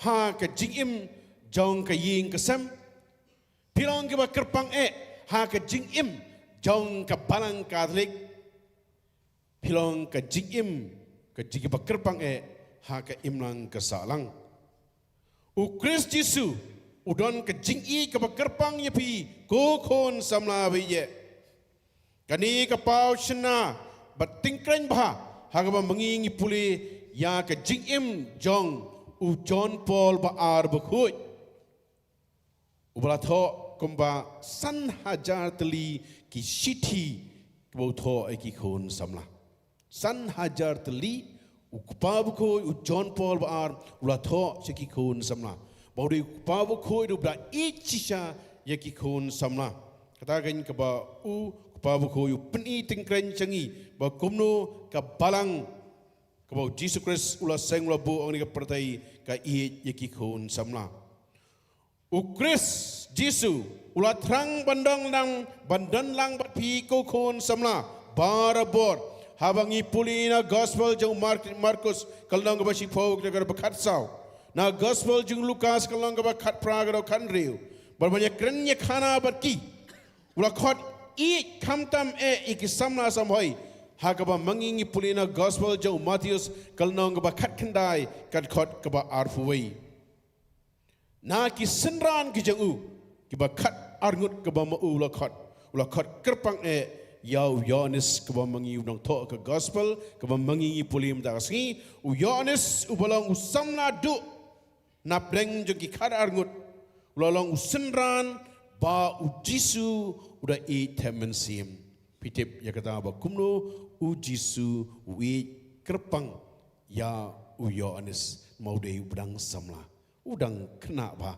ha ka jingim jong ka ïing ka sem. Phi long kiba kyrpang eh ha ka jingim jong ka Balang Katholik. Phi long ka jingim, ka jingim ba kyrpang eh ha ka imlang ka sahlang. U Khrist Jisu u don ka jingïeit kaba kyrpang ïa phi, ko khun samla baieit. Kane ka paw shynna bad tyngkrein bha ha kaba ma ngi ngi pule ïa ka jingim jong u John Paul ba ar bakhuid. Uba la thoh kumba san hajar tylli ki shithi kiba u thoh ïa ki khun samla. San hajar tylli u kpa bakhuid u John Paul ba ar u la thoh sha ki khun samla. Ba u dei u kpa bakhuid uba da ïeit shisha ïa ki khun samla. Kata ka dei kaba u kpa bakhuid u pyni tyngkrein sha ngi ba kumno ka balang kaba u Jisu Khrist u la seng u la buh ha kane ka pyrthei ka ïeit ïa ki khun samla. U Khrist Jisu u la thrang ban don lang, ban don lang bad phi ko khun samla barabor. Haba ngi pule na gospel jong Mark, Markus ka lynnong kaba shiphew ka dkhot ba khatsaw, na gospel jong Lukas ka lynnong kaba khatphra ka dkhot khathynriew, bad ban ïakren ïakhana bad ki, u la khot ïeit khamtam eh ïa ki samla samhoi. Ha kaba ma ngi ngi pule na gospel jong u Mathaios ka lynnong kaba khatkhyndai ka dkhot kaba arphew wei. Na ki synran ki jong u kiba khatar ngut kaba ma u u la khot, u la khot kyrpang eh ïa u Ïoannis kaba ma ngi u nongthoh ka gospel kaba ma ngi ngi pule mynta ka sngi. U Ïoannis uba long u samla duh na pdeng jong ki khatar ngut, u la long u synran ba u Jisu u da ïeit them mynsiem. Phi tip ïa kata ba kumno u Jisu u ïeit kyrpang ïa u Ïoannis, ma u dei u ba dang samla, u dang khynnah bha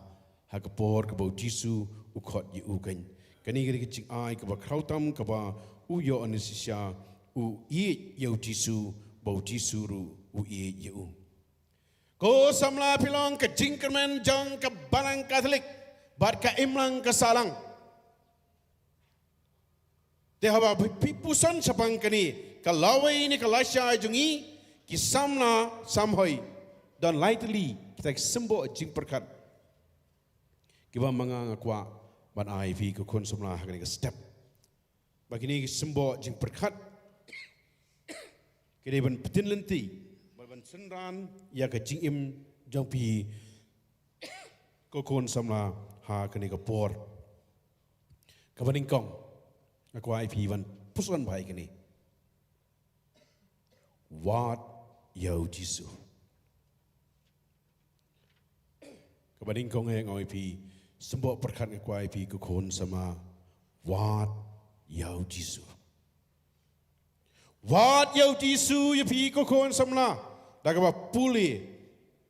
ha ka por kaba u Jisu u khot ïa u kan. Kane ka dei ka jingai kaba khraw tam kaba u Ïoannis shisha u ïeit ïa u Jisu, ba u Jisu ruh u ïeit ïa u. Ko samla, phi long ka jingkyrmen jong ka Balang Katholik bad ka imlang ka sahlang. Te haba phi puson shaphang kane ka lawei ne ka lashai jong ngi ki samla samhoi, don lai tylli kita ki symbol jingpyrkhat kiba ma nga nga kwah ban ai phi ko khun samla ha kane ka step. Ba kine ki symbol jingpyrkhat ki dei ban pynlynti, ban, ban synran ïa ka jingim jong phi ko khun samla ha kane ka por. Kaba nyngkong nga kwah ai phi ban puson bha ïa kane. Wad ïa u Jisu. Kaba nyngkong eh nga ong ïa phi, symbol pyrkhat nga kwah ai phi ko khun samla, wad ïa u Jisu. Wad ïa u Jisu ïa phi ko khun samla da kaba pule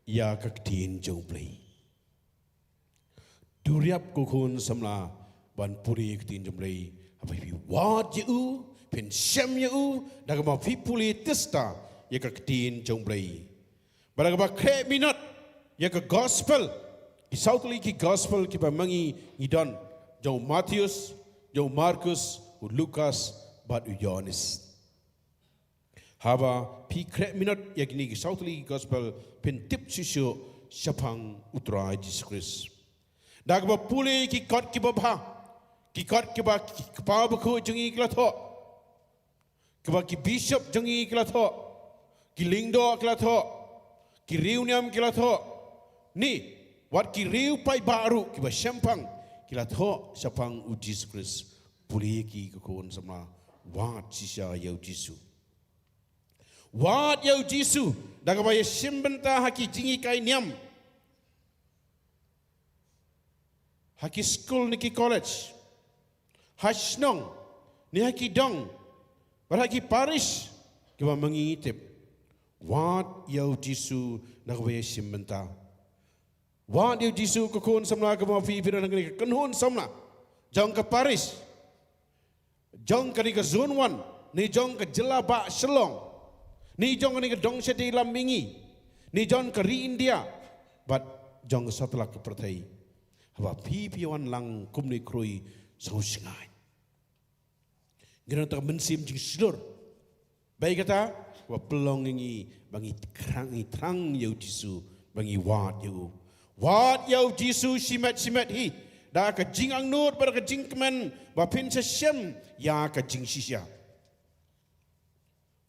ïa ka ktien jong U Blei. Duriap ko khun samla ban pule ïa ka ktien jong U Blei. Haba phi wad ïa u, phin shem ïa u da kaba phi pule tista ïa ka ktien jong U Blei. Bad da kaba khreh minot ïa ka gospel, ki saw tylli ki gospel kiba ma ngi ngi don, jong u Mathaios, jong u Markus, u Lukas bad u Ïoannis. Haba phi khreh minot ïa kine ki saw tylli ki gospel, phin tip shuh shuh shaphang u Trai Jisu Khrist. Da kaba pule ki kot kiba bha, ki kot kiba ki kpa bakhuid jong ngi ki la thoh, kiba ki bishop jong ngi ki la thoh, Ki lyngdoh ki la thoh, ki riewniam ki la thoh, ne wat ki riew paidbah ruh kiba shemphang ki la thoh shaphang u Jisu Khrist. Pule ki, ko khun samla, wad shisha ïa u Jisu. Wad ïa u Jisu da kaba ïashim bynta ha ki jinghikai niam, ha ki skul ne ki college, ha shnong ne ha ki dong, bad ha ki parish kiba ma ngi tip. Wad ïa u Jisu da kaba ïashim bynta. Wad ïa u Jisu, ko khun samla, kaba ma phi phi don ha kane ka kynhun samla jong ka parish, jong kane ka zone one, ne jong ka jylla bah Shillong, ne jong kane ka dong shatei lam mihngi, ne jong ka ri India, bad jong ka satlak ka pyrthei. Haba phi phi wan lang kumne khrui, sngewsih ngai. Ngi don tang mynsiem jingshlur. Bad kata, wat pynlong ïa ngi ba ngi thrang, ngi thrang ïa u Jisu, ba ngi wad ïa u. Wad ïa u Jisu shimet shimet hi da ka jingangnud bad ka jingkmen, ba phin sa shem ïa ka jingshisha.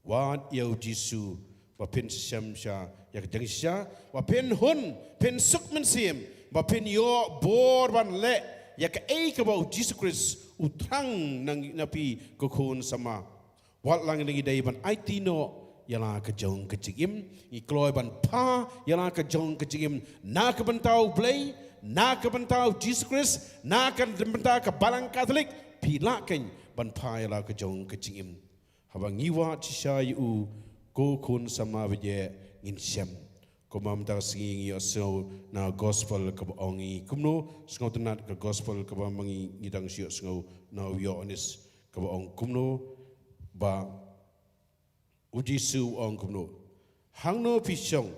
Wad ïa u Jisu ba phin sa shem sha ïa ka jingshisha, ba phin hun, phin suk mynsiem, ba phin ïoh bor ban leh ïa kaei kaba u Jisu Khrist u thrang na ngi, na phi, ko khun samla. Wat la ngi dei ban aiti noh ïa la ka jong ka jingim, ngi kloi ban pha ïa la ka jong ka jingim na ka bynta u Blei, na ka bynta u Jisu Khrist, na ka bynta ka Balang Katholik. Phi lah kein ban pha ïa la ka jong ka jingim. Haba ngi wad shisha ïa u, ko khun samla, bad ïa ngin shem. Kumba mynta ka sngi ngi ïohsngew na gospel kaba ong ngi kumno, sngewtynnat ka gospel kaba ma ngi, ngi dang shu ïohsngew na u Ïoannis, kaba ong kumno, ba u Jisu u ong kumno. Hangno phi shong?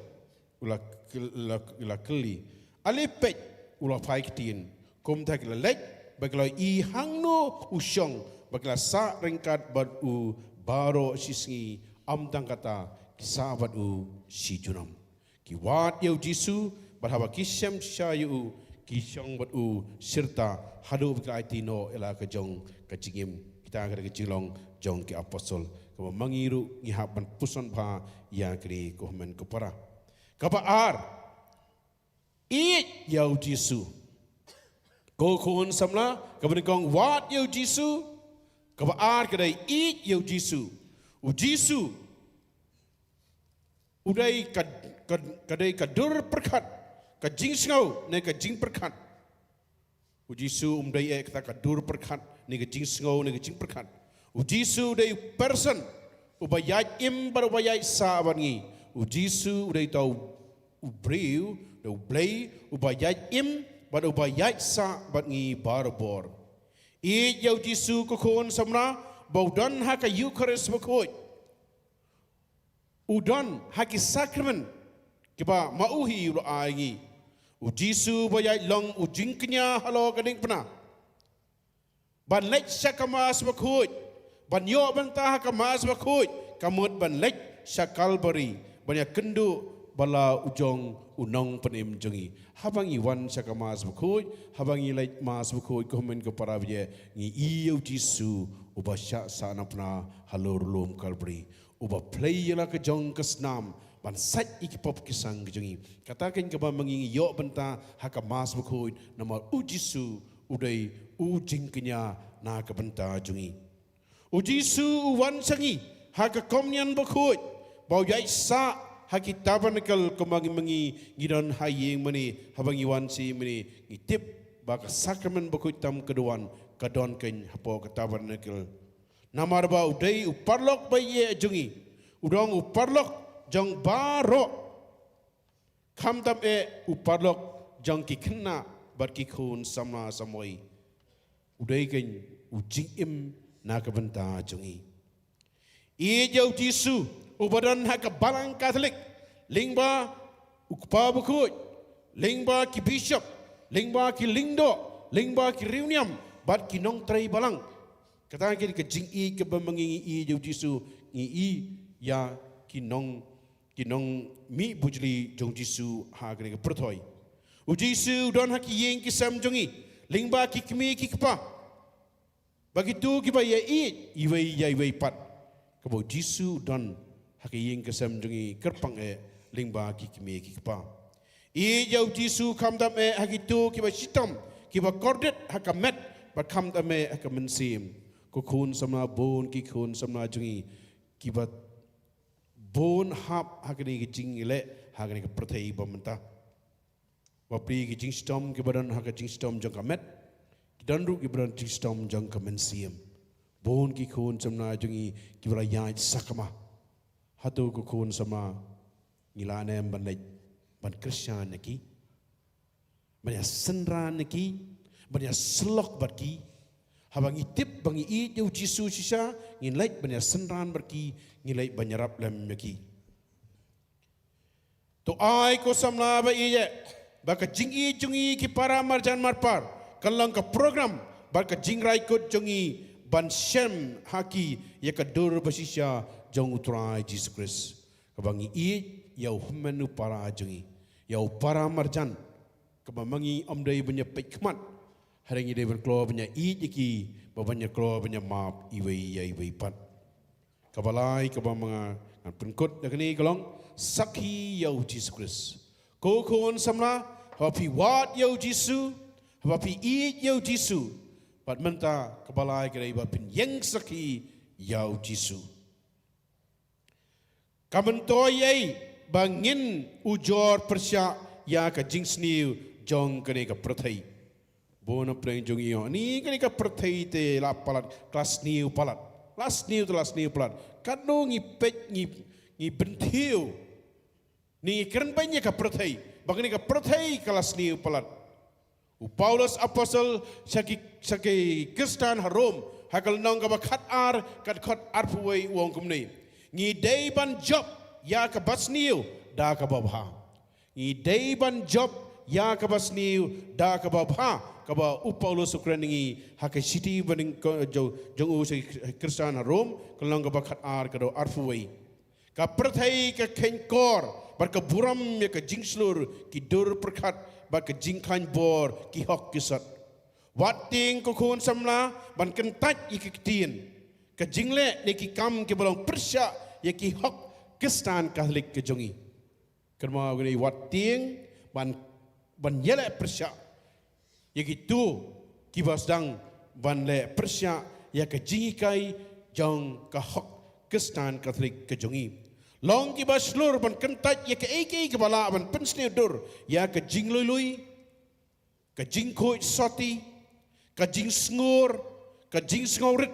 U la kyl-, la, la kylli. Ale peit, u la phai ktien. Kumta ki la leit bad ki la ïohi hangno u shong, bad ki la sah ryngkat bad u baroh shisngi, ym tang kata, ki sah bad u shi junom. Ki wad ïa u Jisu, bad haba ki shem shisha ïa u, ki shong bad u shirta, haduh ba ki la aiti noh ïa la ka jong ka jingim. Kita ka dei ka jinglong jong ki apostol, kaba ma ngi ruh ngi hap ban puson bha ïa kane, ko hynmen ko para. Kaba ar, ïeit ïa u Jisu. Ko khun samla, kaba nyngkong wad ïa u Jisu, kaba ar ka dei ïeit ïa u Jisu. U Jisu u dei ka, ka, ka dei ka dur pyrkhat, ka jingsngew ne ka jingpyrkhat. U Jisu um dei eh kata ka dur pyrkhat ne ka jingsngew ne ka jingpyrkhat. U Jisu u dei u person uba ïaid im bad uba ïaid sah bad ngi. U Jisu u dei uta u briew, u dei u Blei uba ïaid im bad uba ïaid sah bad ngi barabor. Ïeit ïa u Jisu, ko khun samla, ba u don ha ka Eukharist bakhuid. U don ha ki sakramen kiba ma u hi u la ai ngi. U Jisu ba ïaid long u jingkñia halor ka diengphna, ban leit sha ka Mass bakhuid, ban ïoh bynta ha ka Mass bakhuid, ka mut ban leit sha Kalbari, ban ïakynduh bad la u jong u Nongpynim jong ngi. Haba ngi wan sha ka Mass bakhuid, haba ngi leit Mass bakhuid, ko hynmen ko para, ba ïa ngi ïohi ïa u Jisu uba shah sahnarphna halor lum Kalbari, uba plie ïa la ka jong ka snam ban sait ïa ki pop ki sang ki jong ngi. Kata keiñ kaba ma ngi ngi ïoh bynta ha ka Mass bakhuid, namar u Jisu u dei u jingkñia na ka bynta jong ngi. U Jisu u wan sha ngi ha ka Komunion bakhuid, ba u ïaid sah ha ki tabernacle, kumba ngi ma ngi ngi don ha ïing mane. Haba ngi wan sha ïing mane, ngi tip ba ka sakramen bakhuid tam ka duwan, ka don keiñ hapoh ka tabernacle. Namar ba u dei u paralok ba ïeit jong ngi, u dei u paralok jong baroh, khamtam eh u paralok jong ki khynnah bad ki khun samla samoi. U dei keiñ u jingim na ka bynta jong ngi. Ïeit ïa u Jisu uba don ha ka Balang Katholik, lyngba u Kpa bakhuid, lyngba ki bishop, lyngba ki lyngdoh, lyngba ki riewniam bad ki nongtrei balang. Kata keiñ ka jingïeit kaba ma ngi ngi ïeit ïa u Jisu, ngi ïeit ïa ki nong, ki nongmihbujli jong u Jisu ha kane ka pyrthei. U Jisu u don ha ki ïing ki sem jong ngi, lyngba ki kmie ki kpa, ba kito kiba ïa ïeit iwei ïa iwei pat. Kaba u Jisu u don ha ka ïing ka sem jong ngi kyrpang eh lyngba ki kmie ki kpa. Ïeit ïa u Jisu khamtam eh ha kito kiba shitom, kiba kordit ha ka met, bad khamtam eh ha ka mynsiem. Ko khun samla, bun ki khun samla jong ngi kiba bun hap ha kane ka jingleh ha kane ka pyrthei ba mynta. Bapli ki jingshitom kiba don ha ka jingshitom jong ka met, ki don ruh kiba don jingshitom jong ka mynsiem. Bun ki khun samla jong ngi kiba la ïaid sakma. Hato ko khun samla, ngi lah ne em ban leit ban kyrshan ïa ki, ban ïa synran ïa ki, ban ïa syllok bad ki? Haba ngi tip ba ngi ïeit ïa u Jisu shisha, ngin leit ban ïa synran bad ki, ngin leit ban ïarap lem ïa ki. To ai ko samla ba ïeit, ba ka jingïeit jong ngi ki para marjan marpar kan long ka program bad ka jingrai kut jong ngi ban shem ha ki ïa ka dur ba shisha jong u Trai Jisu Khrist. Kaba ngi ïeit ïa u hynmen u para jong ngi, ïa u para marjan, kaba ma ngi ym dei ban ïa peit khmat, hynrei ngi dei ban kloi ban ïa ïeit ïa ki, bad ban ïa kloi ban ïa map iwei ïa iwei pat. Kaba lai kaba ma nga ngan pynkut da kane ka long sakhi ïa u Jisu Khrist. Ko khun samla, haba phi wad ïa u Jisu, haba phi ïeit ïa u Jisu, bad mynta kaba lai ka dei ba phin ïeng sakhi ïa u Jisu. Ka myntoi ei ba ngin ujor pyrshah ïa ka jingsniew jong kane ka pyrthei. Bun na pdeng jong ngi ïoh ni kane ka pyrthei te la palat, ka la sniew palat. La sniew te la sniew palat. Katno ngi peit, ngi, ngi bynthiew, ngi kren beiñ ïa ka pyrthei, ba kane ka pyrthei ka la sniew palat. U Paulus apostol sha ki, sha ki Khristan ha Rom, ha ka lynnong kaba khatar, ka dkhot arphew wei u ong kumne: Ngi dei ban jop ïa kaba sniew da kaba bha. Ngi dei ban jop ïa kaba sniew da kaba bha. Kaba u Paulus u kren ïa ngi ha ka shithi banyngkong jong, jong u sha ki Khristan ha Rom, ka lynnong kaba khatar, ka dkhot arphew wei. Ka pyrthei ka kheiñ kor bad ka burom ïa ka jingshlur, ki dur pyrkhat bad ka jingkhlaiñ bor, ki hok ki sot. Wat tieng ko khun samla ban kyntait ïa ki ktien, ka jingleh ne ki kam kiba long pyrshah ïa ki hok Khristan Katholik ka jong ngi. Kynmaw kane, wat tieng ban, ban ïaleh pyrshah ïa kito kiba sdang ban leh pyrshah ïa ka jinghikai jong ka hok Khristan Katholik ka jong ngi. Long kiba shlur ban kyntait ïa kaei kaei kaba lah ban pynsniew dur ïa ka jinglui lui, ka jingkhuid soti, ka jingsngur, ka jingsngewrit,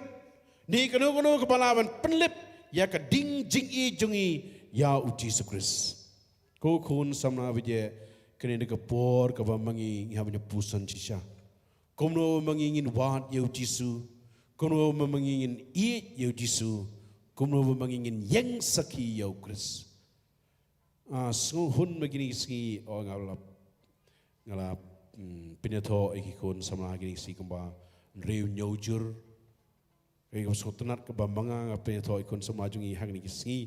ne kano kano kaba lah ban pynlip ïa ka ding jingïeit jong ngi ïa u Jisu Khrist. Ko khun samla ba ïeit, kane dei ka por kaba ma ngi ngi hap ban ïa puson shisha. Kumno ma ngi ngin wad ïa u Jisu, kumno ma ngi ngin ïeit ïa u Jisu, kumno ma ngi ngin ïeng sakhi ïa u Khrist. Ah, sngewhun ma kine ki sngi, oh, nga la, nga la, mm, pynïathoh ïa ki khun samla kine ki sngi kumba hynriew hynñiew jur. Ka sngew tynnad kaba ma nga nga pynïathoh ïa ki khun samla jong ngi ha kine ki sngi,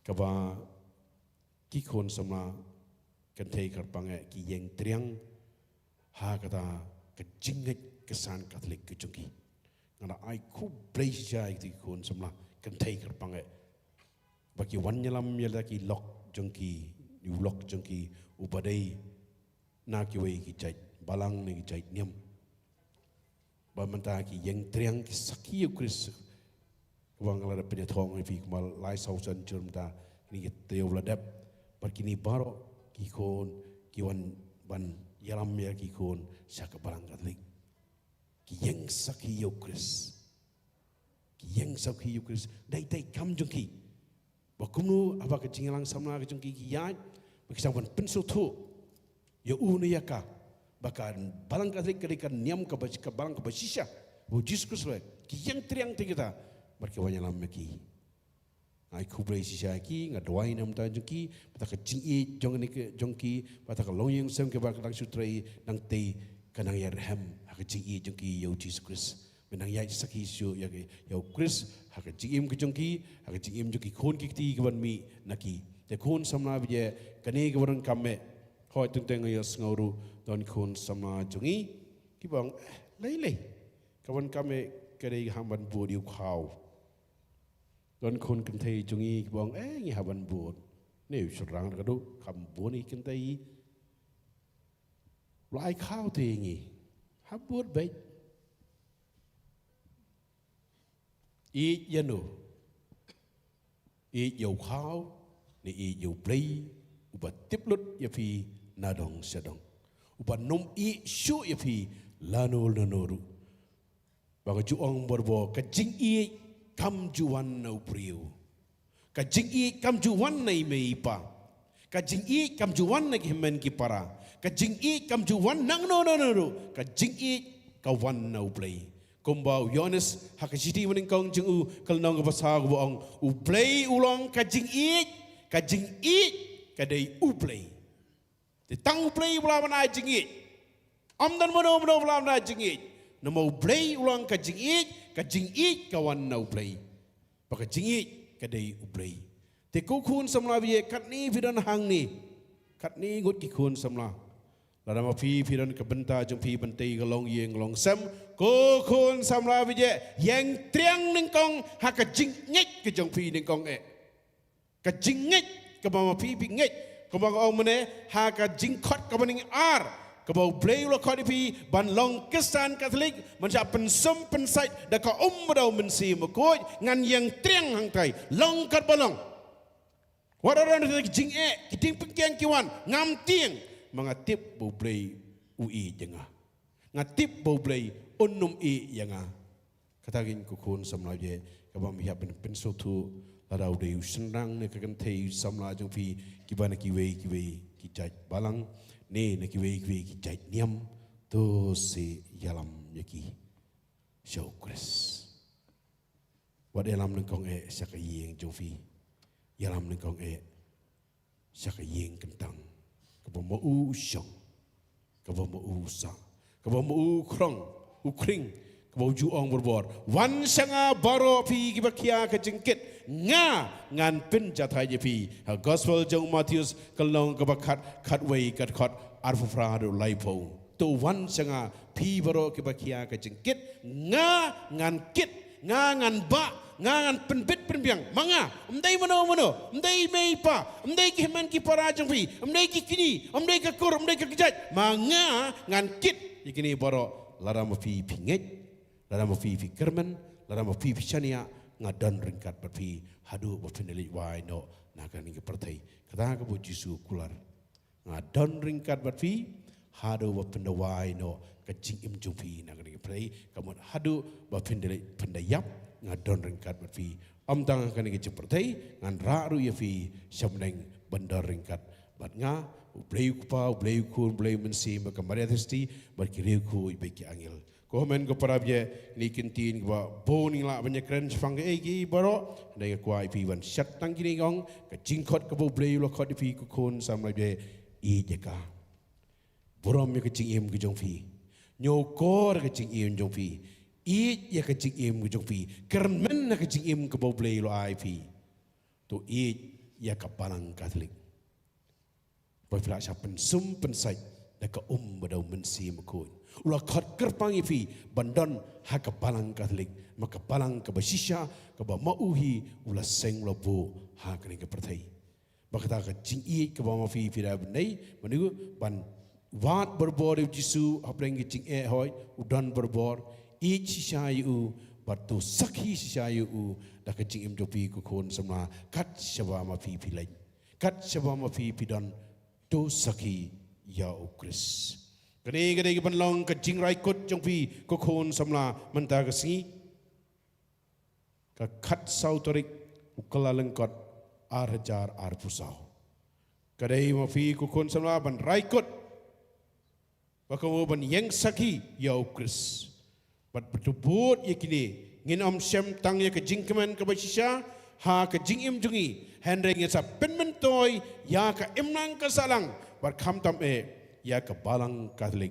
kaba ki khun samla kynthei kyrpang eh ki ïeng triang ha kata ka jingngeit Khristan Katholik ka jong ki. Nga da ai khublei shisha ïa ki khun samla kynthei kyrpang eh ba ki wan ïalam ïa la ki lok jong ki, u lok jong ki uba dei na kiwei ki jait balang ne ki jait niam. Ba mynta ki ïeng triang, ki sakhi ïa u Khrist. Kaba nga la dep pynïathoh ïa phi kumba lai saw san jur mynta, kine ki taïew ba la dep. Bad kine baroh ki khun ki wan ban ïalam ïa ki khun sha ka Balang Katholik. Ki ïeng sakhi ïa u Khrist. Ki ïeng sakhi ïa u Khrist. Dei, dei kam jong ki. Ba kumno haba ka jingïalang samla ka jong ki ki ïaid, ba ki sdang ban pynsngewthuh ïa u ne ïa ka, ba ka Balang Katholik ka dei ka niam kaba, ka balang kaba shisha, ba u Jisu Khrist ruh ki ïeng triang te kita, bad ki wan ïalam ïa ki. Ai khublei shisha ïa ki, nga duwai na bynta jong ki, ba kata ka jingïeit jong ne ka, jong ki, ba kata ka longïing sem kaba ka dang shu trei, nangtei ka nang ïarhem ha ka jingïeit jong ki ïa u Jisu Khrist. Ba nang ïaid sakhi shuh ïa ki, ïa u Khrist ha ka jingim ka jong ki, ha ka jingim jong ki khun ki kti ki ban mih na ki. Te khun samla ba ïeit, kane kaba donkam eh, hooid, teng teng ïa sngew ruh don khun samla jong ngi kiba ong, eh, lei lei, kaba donkam eh ka dei hap ban bud ïa u khaw. Don khun kynthei jong ngi kiba ong, eh, ngi hap ban bud. Ne u shynrang ka duk, kham bun i kynthei. Lai khaw te ngi. Hap bud beit. Ïeit ïa no? Ïeit ïa u khaw, ne ïeit ïa u Blei, uba tip lut ïa phi na dong sha dong. Uba nym ïeit shuh ïa phi lano lano ruh. Ba ka ju ong barabor, ka jingïeit kam ju wan na u briew. Ka jingïeit kam ju wan na i mei i pa. Ka jingïeit kam ju wan na ki hynmen ki para. Ka jingïeit kam ju wan nangno nangno ruh. Ka jingïeit ka wan na u Blei. Kumba u Ïoannis ha ka shithi ba nyngkong jong u, ka lynnong kaba saw kaba ong, u Blei u long ka jingïeit, ka jingïeit ka dei u Blei. Te tang u Blei uba lah ban ai jingïeit. Ym don mano mano uba lah ban ai jingïeit. Namar u Blei u long ka jingïeit, ka jingïeit ka wan na u Blei. Ba ka jingïeit ka dei u Blei. Te ko khun samla baieit, katne phi don hangne. Katne ngut ki khun samla. Lada ma phi phi don ka bynta jong phi ban tei ka longïing longsem. Ko khun samla baieit, ïeng triang nyngkong ha ka jingngeit ka jong phi nyngkong eh. Ka jingngeit kaba ma phi phi ngeit, kaba nga ong mynne, ha ka jingkhot kaba nyngkong ar, kaba u Blei u la khot ïa phi ban long Khristan Katholik, ban shah pynsum pynsait da ka um bad da u Mynsiem Bakhuid, ngan ïeng triang hangtai, long katba long. Wat la don ki jingeh, ki jingpynkhiang ki wan, ngam tieng, ma nga tip ba u Blei u ïeit ïa nga. Nga tip ba u Blei un nym ïeit ïa nga. Kata ka jingkyrkhu samla baieit, kaba ma phi hap ban pynsngewthuh, lada u dei u shynrang ne ka kynthei samla jong phi, kiba na kiwei kiwei ki jait balang, ne na kiwei kiwei ki jait niam, to sa ïalam ïa ki sha u Khrist. Wat ïalam nyngkong eh sha ka ïing jong phi. Ïalam nyngkong eh sha ka ïing kyntang, kaba ma u u shong, kaba ma u u sah, kaba ma u u khrong, u khring, kaba u ju ong barabor, wan sha nga baroh phi kiba khia ka jingkit, nga ngan pynjahthait ïa phi. Ha Gospel jong u Mathaios ka lynnong kaba khat, khatwei, ka dkhot arphew phra haduh laiphew. To wan sha nga phi baroh kiba khia ka jingkit, nga ngan kit, nga ngan bah, nga ngan pynbit pynbiang. Ma nga, ym dei mano mano, ym dei mei pa, ym dei ki hynmen ki para jong phi, ym dei ki kñi, ym dei ka kur, ym dei ka kjat. Ma nga ngan kit ïa kine baroh, lada ma phi phi ngeit, lada ma phi phi kyrmen, lada ma phi phi shaniah, nga don ryngkat bad phi haduh ba phin da leit wai noh na kane ka pyrthei. Kata kaba u Jisu u kular. Nga don ryngkat bad phi haduh ba phin da wai noh ka jingim jong phi na kane ka pyrthei, ka mut haduh ba phin da leit phin da ïap, nga don ryngkat bad phi. Ym tang ha kane ka jingpyrthei, ngan rah ruh ïa phi sha bneng ban don ryngkat bad nga. U Blei u Kpa, u Blei u Khun, u Blei u Mynsiem, bad ka Maria Theisotti, bad ki riewkhuid bad ki angel. Ko hynmen ko para baieit, kine ki ktien kiba bun ngim lah ban ïakren shaphang kiei kiei baroh, hynrei nga kwah ïa phi ban shad tang kine, nga ong, ka jingkhot kaba u Blei u la khot ïa phi ko khun samla baieit, ïeit ïa ka. Burom ïa ka jingim ka jong phi. Ñiewkor ïa ka jingim jong phi. Ïeit ïa ka jingim ka jong phi. Kyrmen ïa ka jingim kaba u Blei u la ai ïa phi. To ïeit ïa ka Balang Katholik. Ba phi lah shah pynsum pynsait da ka um bad da u Mynsiem Bakhuid. U la khot kyrpang ïa phi ban don ha ka Balang Katholik, ma ka Balang kaba shisha, kaba ma u hi u la seng, u la buh ha kane ka pyrthei. Ba kata ka jingïeit kaba ma phi phi da ban dei, ban dei ban wad barabor ïa u Jisu hapdeng ka jingeh hoi, u don barabor, ïeit shisha ïa u, bad to sakhi shisha ïa u da ka jingim jong phi ko khun samla, kat shaba ma phi phi leit. Kat shaba ma phi phi don, to sakhi ïa u Khrist. Kane ka dei kaban long ka jingrai kut jong phi ko khun samla mynta ka sngi. Ka khatsaw tarik u Kyllalyngkot ar hajar arphew saw. Ka dei ma phi ko khun samla ban rai kut. Ba kumno ban ïeng sakhi ïa u Khrist. Bad ba to bud ïa kine, ngin ym shem tang ïa ka jingkmen kaba shisha ha ka jingim jong ngi, hynrei ngin sa pynmyntoi ïa ka imlang ka sahlang, bad khamtam eh ïa ka Balang Katholik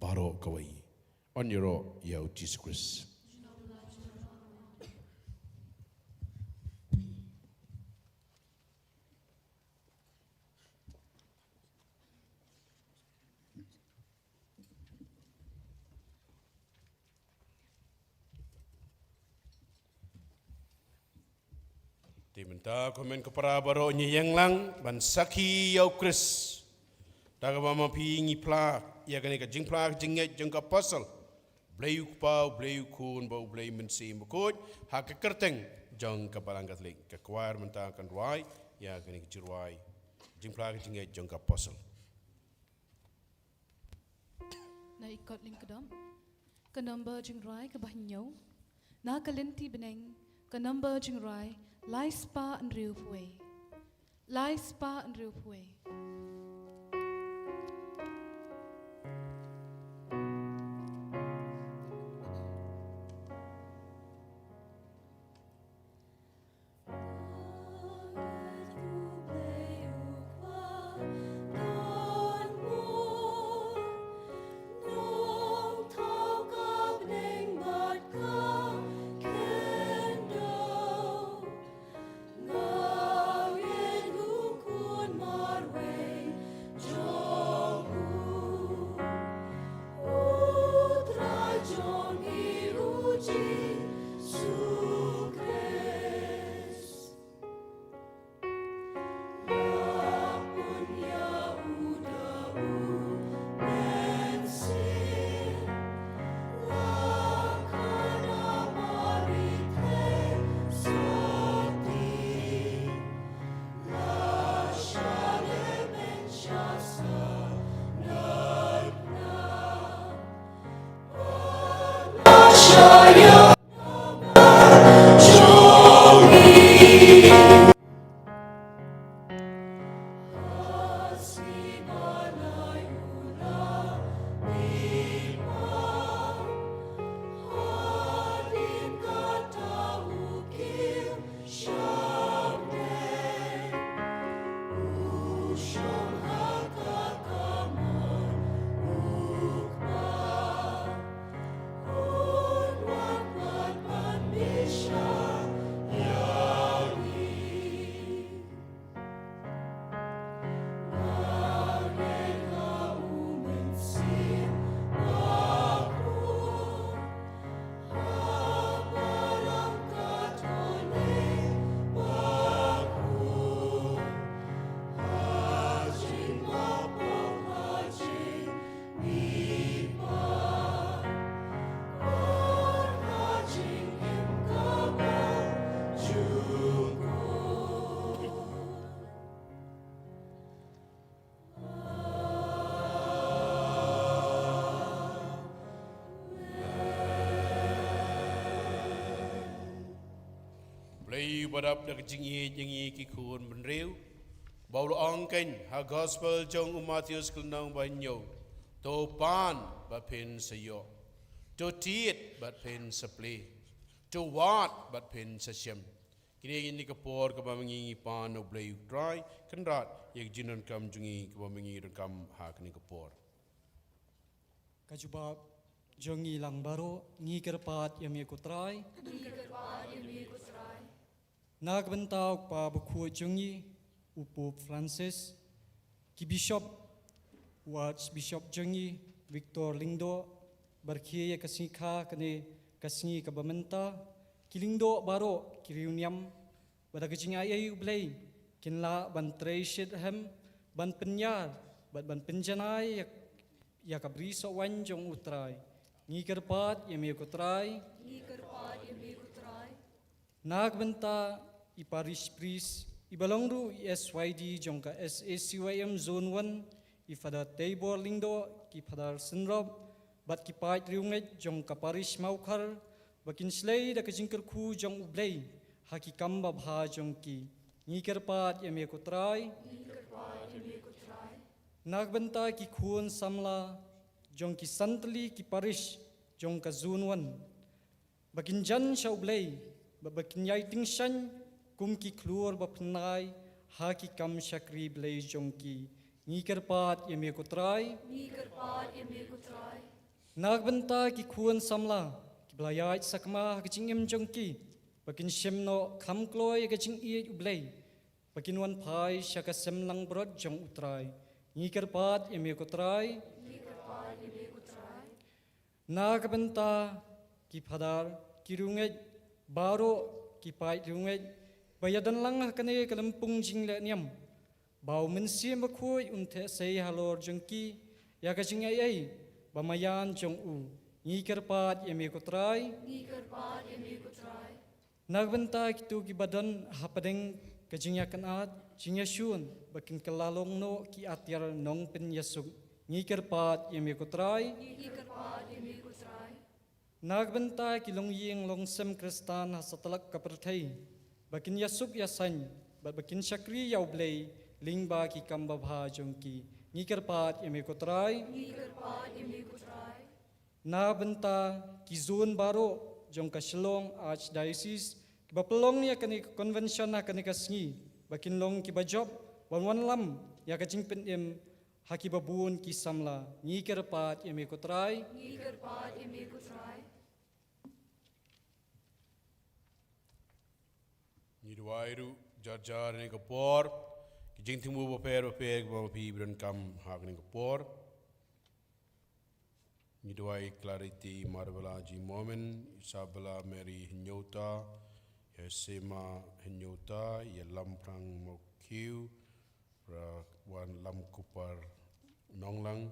baroh kawei. Yn ïaroh ïa u Jisu Khrist. Mynta ko hynmen ko para baroh ngi ïeng lang ban sakhi ïa u Khrist. Da kaba ma phi ngi phla ïa kane ka jingphla ka jingngeit jong ka apostle. Blei u Kpa, Blei u Khun, bad Blei Mynsiem Bakhuid, ha ka kyrteng jong ka Balang Katholik. Ka choir mynta kan rwai ïa kane ka jingrwai jingphla ka jingngeit jong ka apostle. Na i kot lyngkdom, ka number jingrwai kaba hynñiew. Na ka lynti bneng, ka number jingrwai lai spah hynriewphew wei. Lai spah hynriewphew wei. Blei ba dap da ka jingïeit ïa ngi ki khun bynriew, ba u la ong kein ha gospel jong u Mathaios ka lynnong ba hynñiew: To pan bad phin sa ïoh. To tied bad phin sa plie. To wad bad phin sa shem. Kine ki dei ki por kaba ma ngi ngi pan na u Blei u Trai, kynrad ïa ka jingdonkam jong ngi kaba ma ngi donkam ha kane ka por. Ka jubab jong ngi lang baroh, ngi kyrpad ïa me ko Trai. Ngi kyrpad ïa me ko Trai. Na ka bynta u Kpa bakhuid jong ngi, u Pope Francis, ki bishop, u Archbishop jong ngi, Victor Lyngdoh, ba rkhie ïa ka sngi kha kane ka sngi kaba mynta, ki lyngdoh baroh, ki riewniam, ba da ka jingai ei u Blei, kin lah ban trei shitrhem, ban pynïar, bad ban pynjanai ïa, ïa ka bri sohwaiñ jong u Trai. Ngi kyrpad ïa me ko Trai. Ngi kyrpad ïa me ko Trai. Na ka bynta i parish priest, i ba long ruh i S Y D jong ka S A C Y M Zone One, i Father Teibor Lyngdoh, ki Father synrop, bad ki paid riewngeit jong ka parish Mawkhar, ba kin shlei da ka jingkyrkhu jong u Blei ha ki kam babha jong ki. Ngi kyrpad ïa me ko Trai. Ngi kyrpad ïa me ko Trai. Na ka bynta ki khun samla jong ki san tylli ki parish jong ka Zone One, ba kin jan sha u Blei, ba, ba kin ïai tyngshaiñ kum ki khlur ba pynai ha ki kam shakri Blei jong ki. Ngi kyrpad ïa me ko Trai. Ngi kyrpad ïa me ko Trai. Na ka bynta ki khun samla, ki ba la ïaid sakma ha ka jingim jong ki, ba kin shim noh kham kloi ïa ka jingïeit u Blei, ba kin wan phai sha ka sem langbrot jong u Trai. Ngi kyrpad ïa me ko Trai. Ngi kyrpad ïa me ko Trai. Na ka bynta ki Father, ki riewngeit baroh, ki paid riewngeit, Ba ïadon lang ha kane ka lympung jingleh niam, ba u Mynsiem Bakhuid un theh sei halor jong ki ïa ka jingaiei ba maïan jong u. Ngi kyrpad ïa me ko Trai. Ngi kyrpad ïa me ko Trai. Na ka bynta kito kiba don hapdeng ka jingïakynad, jingïashun, ba kin kylla long noh ki atiar nongpynïasuk. Ngi kyrpad ïa me ko Trai. Ngi kyrpad ïa me ko Trai. Na ka bynta ki longïing longsem Khristan ha satlak ka pyrthei, ba kin ïasuk ïasaiñ bad ba kin shakri ïa u Blei lyngba ki kam babha jong ki. Ngi kyrpad ïa me ko Trai. Ngi kyrpad ïa me ko Trai. Na ka bynta ki zone baroh jong ka Shillong Archdiocese kiba pynlong ïa kane ka convention ha kane ka sngi, ba kin long kiba jop ban wanlam ïa ka jingpynim ha kiba bun ki samla. Ngi kyrpad ïa me ko Trai. Ngi kyrpad ïa me ko Trai. Ngi duwai ruh jar jar ha kane ka por ki jingthmu bapher bapher kiba ma phi ba donkam ha kane ka por. Ngi duwai Clarity Marbella G Momin, Isabella Mary Hynñiewta, ïa Sema Hynñiewta, ïa Lamphrang Mawkhiew, Rawan Lamkupar Nonglang,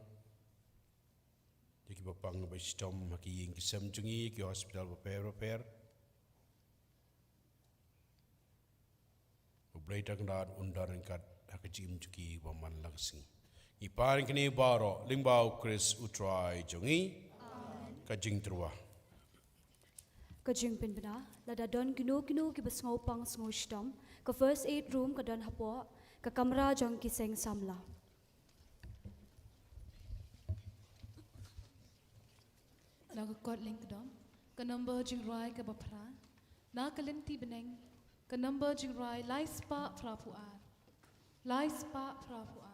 ïa kiba pang ba shitom ha ki ïing ki sem jong ngi, ki hospital bapher bapher. U Blei Trai Kynrad un don ryngkat ha ka jingim jong ki ba man la ka sngi. Ngi pan kine baroh lyngba u Khrist u Trai jong ngi. Amen. Ka jingtyrwa. Ka jingpynbna, lada don kino kino kiba sngewpang sngewshitom, ka first aid room ka don hapoh ka kamra jong ki seng samla. Na ka kot lyngkdom, ka number jingrwai kaba phra. Na ka lynti bneng, ka number jingrwai lai spah phra phew ar. Lai spah phra phew ar.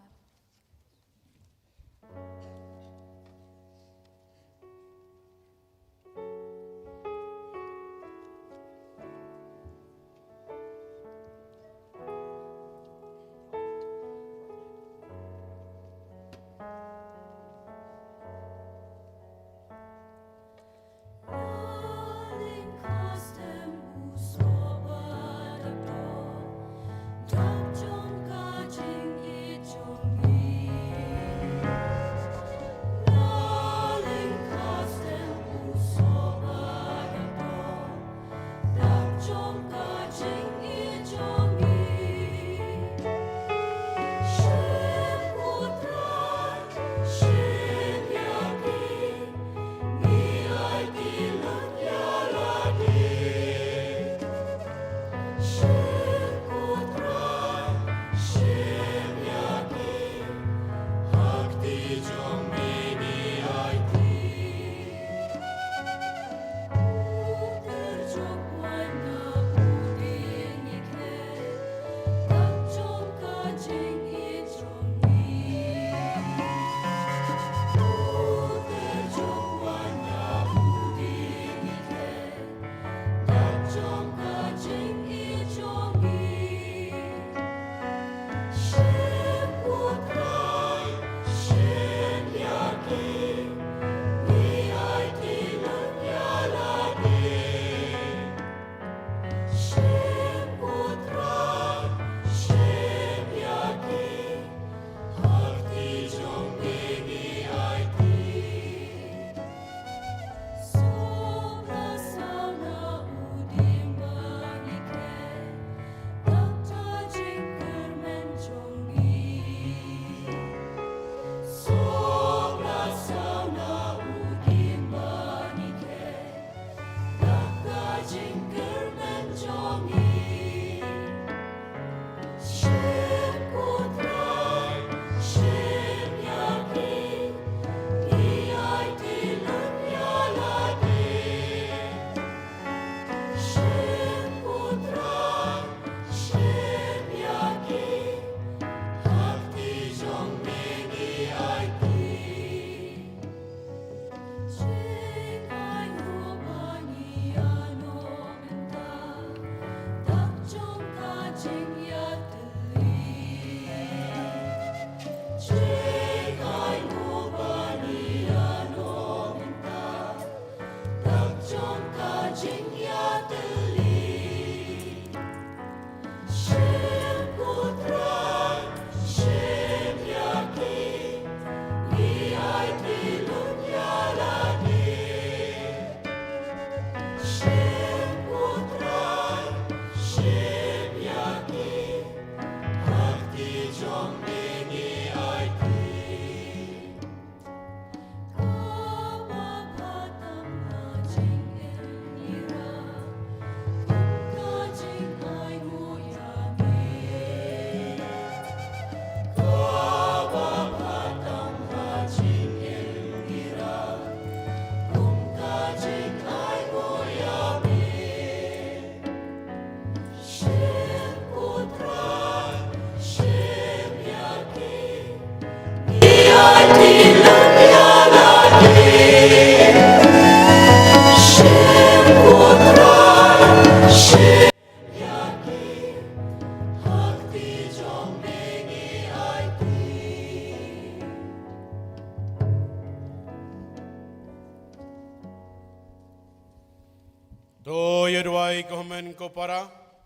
To ïa duwai ko hynmen ko para,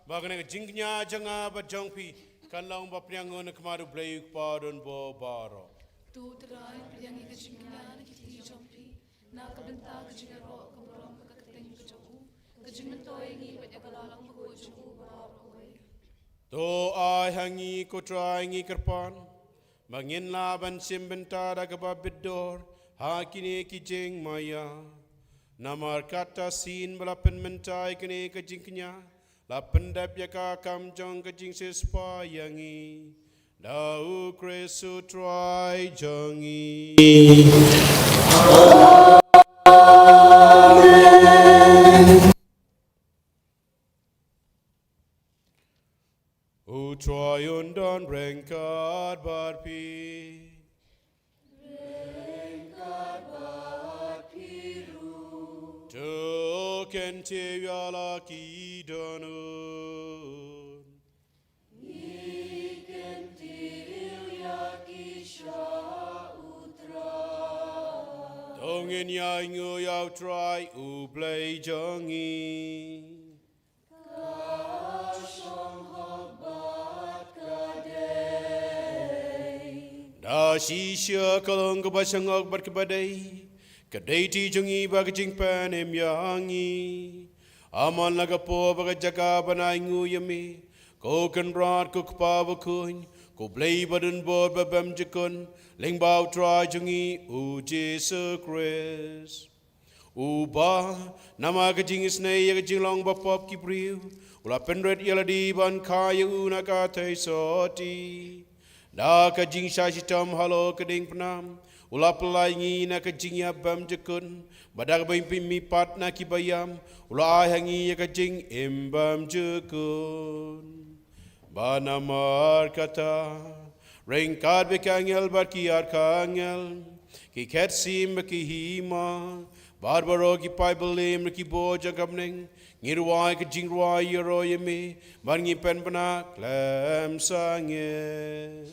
ba kane ka jingkñia jong nga bad jong phi kan long ba pdiang na khmat U Blei U Kpa don bor baroh. To Trai, pdiang ïa ka jingkñia na ki kti jong phi, na ka bynta ka jingïaroh ka burom ka kyrteng ka jong u, ka jingmyntoi ngi bad ïa ka la long ka jong u baroh kawei. To ai ha ngi ko Trai ngi kyrpad, ba ngin lah ban shim bynta da kaba bit dor ha kine ki jingmaïa. Namar kata shisien ba la pynmynta ïa kane ka jingkñia, la pyndep ïa ka kam jong ka jingsiewspah ïa ngi. Da U Khrist U Trai jong ngi. Amen. U Trai un don ryngkat bad phi. Ryngkat bad phi ruh. To kyntiew ïa la ki dohnud. Ngi kyntiew ïa ki sha U Trai. To ngin ïainguh ïa U Trai U Blei jong ngi. Ka shong hok bad ka dei. Da shisha ka long kaba shong hok bad kaba dei, ka dei ti jong ngi bad ka jingpynim ïa ngi. Ym man la ka por bad ka jaka ban ainguh ïa me, ko Kynrad, ko Kpa bakhuid, ko Blei badonbor babymjukut, lyngba U Trai jong ngi U Jisu Khrist. Uba namar ka jingisynei ïa ka jinglong bapop ki briew, u la pynrit ïa lade ban kha ïa u na ka theisotti. Da ka jingshah shitom halor ka diengphna, u la pyllait ïa ngi na ka jingïap bymjukut, bad da kaba mih pat na ki baïap, u la ai ha ngi ïa ka jingim bymjukut. Bad namar kata, ryngkat bad ki angel bad ki archangel, ki khet sim bad ki hima, bad baroh ki paidbah lem bad ki bor jong ka bneng, ngi rwai ka jingrwai ïaroh ïa me, bad ngi pynbna khlem sangeh.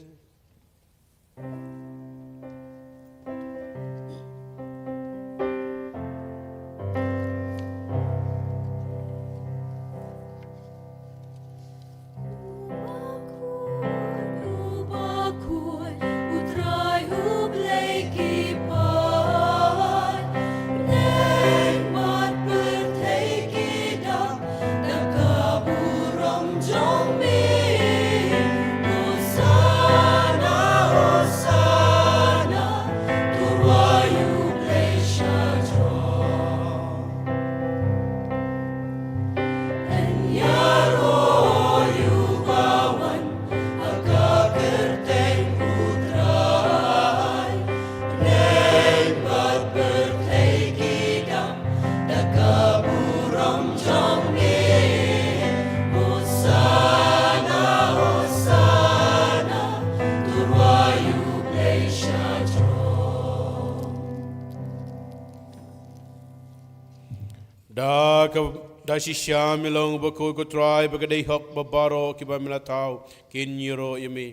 Da ka burom jong me. Hosana, Hosana, to rwai U Blei sha jrong. Yn ïaroh ïa uba wan ha ka kyrteng U Trai. Bneng bad pyrthei ki dap da ka burom jong me. Hosana, Hosana, to rwai U Blei sha jrong. Da ka, da shisha me long bakhuid ko Trai, ba ka dei hok ba baroh kiba me la thaw kin ïaroh ïa me.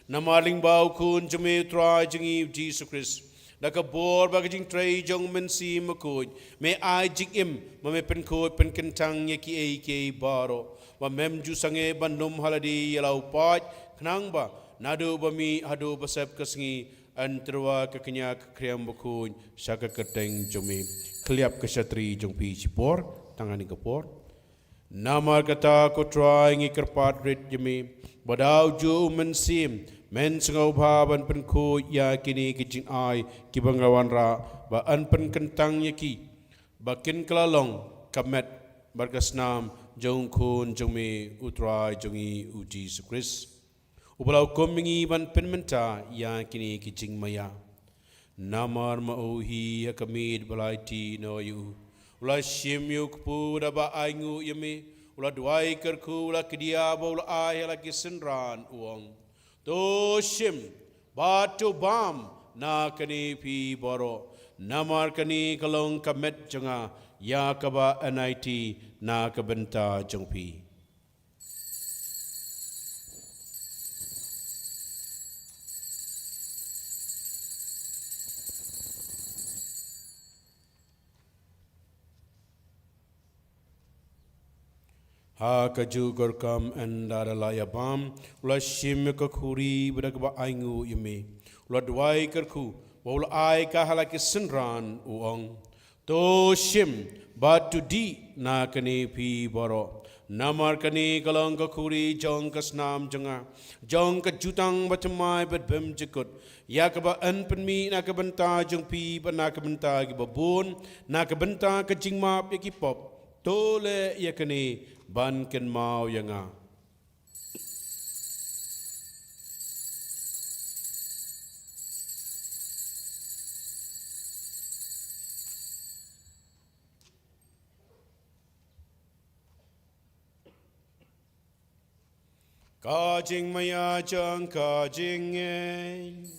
Namar lyngba U Khun jong me U Trai jong ngi U Jisu Khrist, da ka bor bad ka jingtrei jong U Mynsiem Bakhuid, me ai jingim, ba me pynkhuid pynkyntang ïa kiei kiei baroh. Ba mem ju sangeh ban ym ha lade ïa la u paid, khnang ba naduh ba mih haduh ba sep ka sngi, yn tyrwa ka kñia ka khriam bakhuid sha ka kyrteng jong me. Khylliap ka shatri jong phi shipor, tang hangne ka por. Namar kata ko Trai ngi kyrpad rit ïa me, ba da ujuh U Mynsiem, men sngewbha ban pynkhuid ïa kine ki jingai kiba nga wanrah, ba yn pynkyntang ïa ki, ba kin kylla long ka met bad ka snam jong U Khun jong me U Trai jong ngi U Jisu Khrist. Uba la hukum ïa ngi ban pynmynta ïa kine ki jingmaïa. Namar ma u hi ha ka miet ba la aiti noh ïa u, u la shim ïa u kpu da ba ainguh ïa me, u la duwai kyrkhu, u la kdiah bad u la ai ha la ki synran, u ong: To shim bad to bam na kane phi baroh, namar kane ka long ka met jong nga, ïa kaba yn aiti na ka bynta jong phi. Ha kajuh ka rukom ynda la ïa bam, u la shim ïa ka khuri bad da kaba ainguh ïa me, u la duwai kyrkhu bad u la ai ka ha la ki synran, u ong: To shim bad to dih na kane phi baroh, namar kane ka long ka khuri jong ka snam jong nga, jong ka jutang bathymmai bad bymjukut, ïa kaba yn pynmih na ka bynta jong phi bad na ka bynta kiba bun, na ka bynta ka jingmap ïa ki pop. To leh ïa kane ban kynmaw ïa nga. Ka jingmaïa jong ka jingngeit.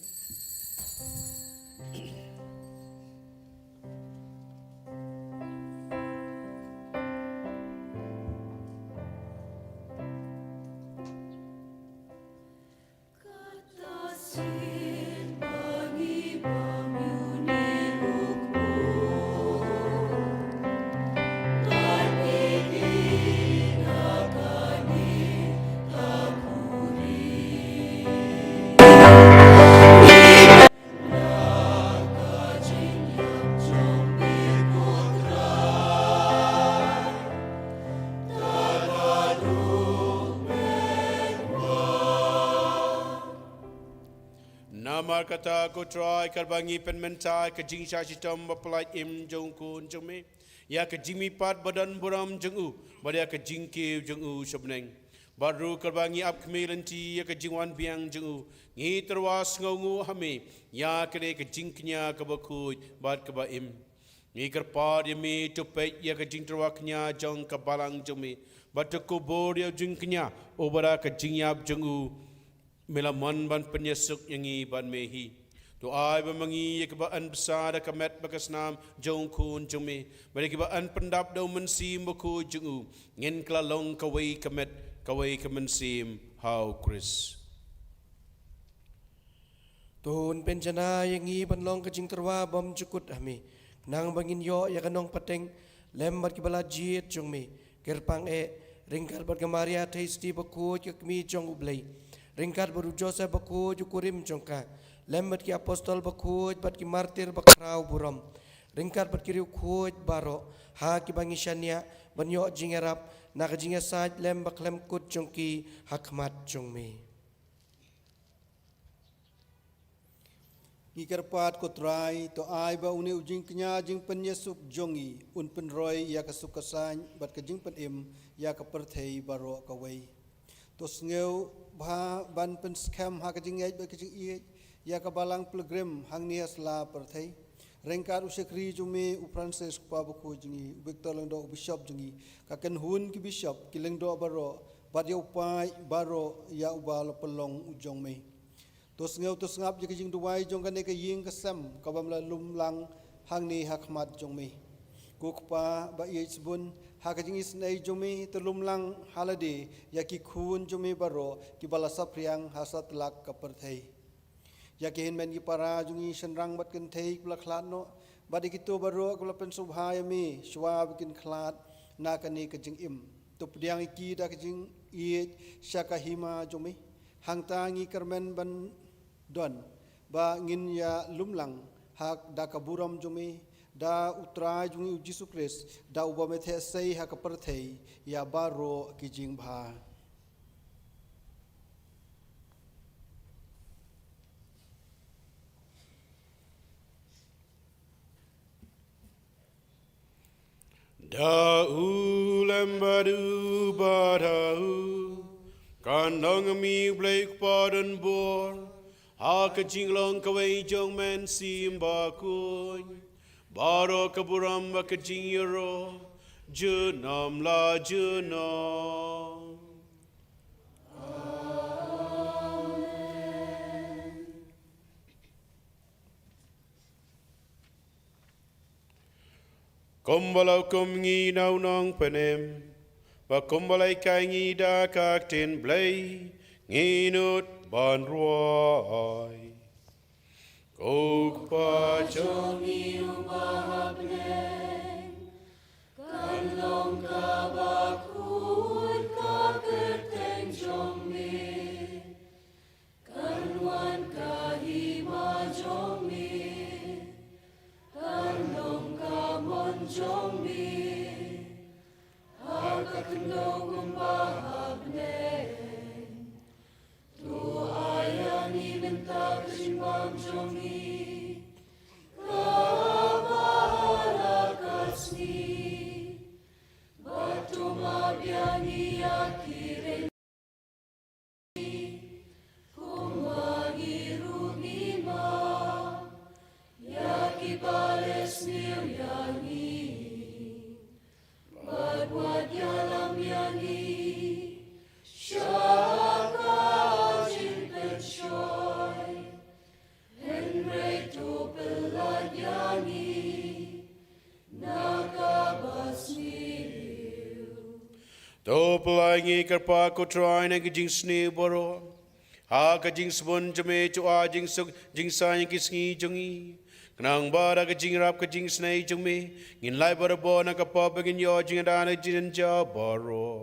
Namar kata, ko Trai, katba ngi pynmynta ka jingshah shitom baphyllaït im jong u Khun jong me, ïa ka jingmihpat badonburom jong u bad ïa ka jingkiew jong u sha bneng, bad ruh katba ngi ap khmih lynti ïa ka jingwan biang jong u, ngi tyrwa sngewnguh ha me ïa kane ka jingkñia kaba khuid bad kaba im. Ngi kyrpad ïa me, to peit ïa ka jingtyrwa kñia jong ka balang jong me, bad to kubur ïa u jingkñia uba da ka jingïap jong u me la mon ban pynïasuk ïa ngi bad me hi. To ai ba ma ngi, ïa kiba yn bsa da ka met bad ka snam jong u Khun jong me, bad ïa kiba yn pyndap da u Mynsiem Bakhuid jong u, ngin kylla long kawei ka met kawei ka mynsiem ha u Khrist. To un pynjanai ïa ngi ban long ka jingtyrwa bymjukut ha me, khnang ba ngin ïoh ïa ka nongpateng lem bad kiba la jied jong me. Kyrpang eh, ryngkat bad ka Maria Theisotti bakhuid ka Kmie jong u Blei, ryngkat bad u Joseph bakhuid u kurim jong ka, lem bad ki apostol bakhuid bad ki martir bakhraw burom, ryngkat bad ki riewkhuid baroh ha kiba ngi shaniah, ban ïoh jingïarap na ka jingïasaid lem bakhlem kut jong ki ha khmat jong me. Ngi kyrpad, ko Trai, to ai ba une u jingkñia jingpynïasuk jong ngi un pynroi ïa ka suk ka saiñ bad ka jingpynim ïa ka pyrthei baroh kawei. To sngewbha ban pynskhem ha ka jingngeit bad ka jingïeit ïa ka balang pilgrim hangne ha sla pyrthei, ryngkat u shakri jong me u Francis, u kpa bakhuid jong ngi, u Victor Lyngdoh, u bishop jong ngi, ka kynhun ki bishop, ki lyngdoh baroh, bad ïa u paid baroh ïa uba la pynlong u jong me. To sngew, to sngap ïa ka jingduwai jong kane ka ïing ka sem kaba me la lum lang hangne ha khmat jong me. Ko Kpa ba ïeit shibun, ha ka jingisynei jong me, to lum lang ha lade ïa ki khun jong me baroh kiba la saphriang ha satlak ka pyrthei. Ïa ki hynmen ki para jong ngi shynrang bad kynthei kiba la khlad noh, bad ïa kito baroh kiba la pynsngewbha ïa me shwa ba kin khlad na kane ka jingim, to pdiang ïa ki da ka jingïeit sha ka hima jong me. Hangta ngi kyrmen ban don ba ngin ïa lum lang ha da ka burom jong me, da u Trai jong ngi u Jisu Khrist, da uba me theh sei ha ka pyrthei ïa baroh ki jingbha. Da u lem bad u bad ha u, kan long ha me u Blei u Kpa don bor, ha ka jinglong kawei jong u Mynsiem Bakhuid, baroh ka burom bad ka jingïaroh junom la junom. Kumba la hukum ngi na u Nongpynim, bad kumba la hikai ngi da ka ktien Blei, ngin nud ban rwai. Ko Kpa jong ngi uba ha bneng, kan long kaba khuid jong me ha ka khyndew kumba ha bneng. To ai ïa ngi mynta ka jingbam jong ngi kaba ha la ka sngi. Bad to map ïa ngi ïa ki ri, kumba ngi ruh ngi map ïa kiba leh sniew ïa ngi. Bad wat ïalam ïa ngi sha ka jingpynshoi, hynrei to pyllait ïa ngi na kaba sniew. To pyllait ngi kyrpad ko Trai na ka jingsniew baroh, ha ka jingsbun jong me to ai jingsuk jingsaiñ ïa ki sngi jong ngi, khnang ba da ka jingïarap ka jingisnei jong me ngin lait barabor na ka pop bad ngin ïoh jingïada na ka jingjynjar baroh.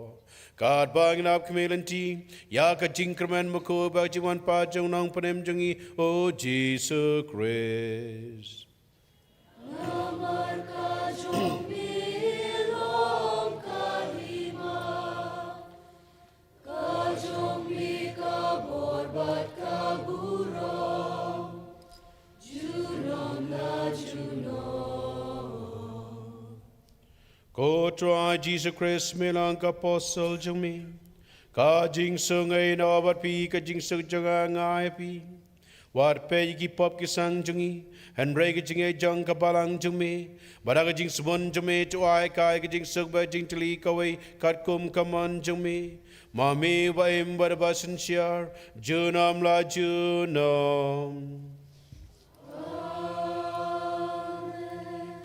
Katba ngin ap khmih lynti ïa ka jingkyrmen bakhuid bad ka jingwanpait jong u Nongpynim jong ngi, u Jisu Khrist. Namar ka jong me long ka hima, ka jong me ka bor bad ka burom, junom la junom. Ko Trai Jisu Khrist, me long ka apostle jong me, ka jingsuk nga ai noh bad phi, ka jingsuk jong nga nga ai phi. Wat peit ïa ki pop ki sang jong ngi, hynrei ka jingïeit jong ka balang jong me, bad da ka jingsbun jong me to ai kai ka jingsuk bad jingtylli kawei katkum ka mon jong me. Ma me uba im bad uba synshar junom la junom.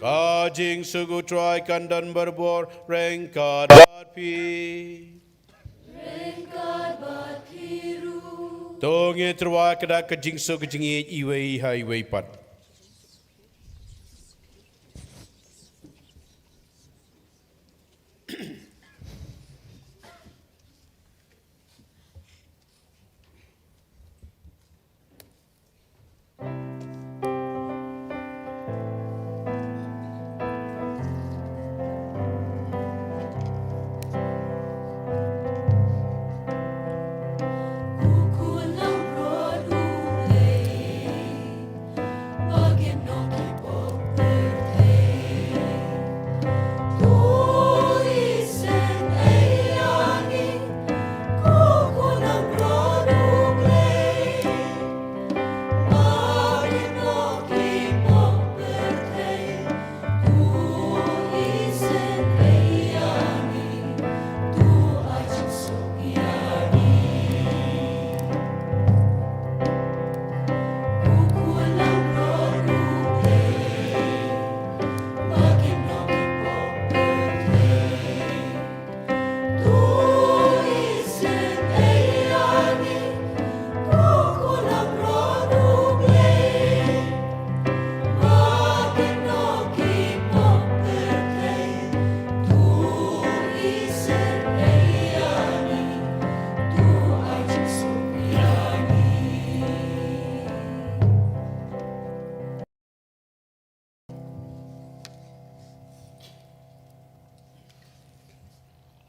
Ka jingsuk u Trai kan don barabor ryngkat bad phi. Ryngkat bad phi ruh. To ngin tyrwa ka dak ka jingsuk ka jingïeit iwei ha iwei pat.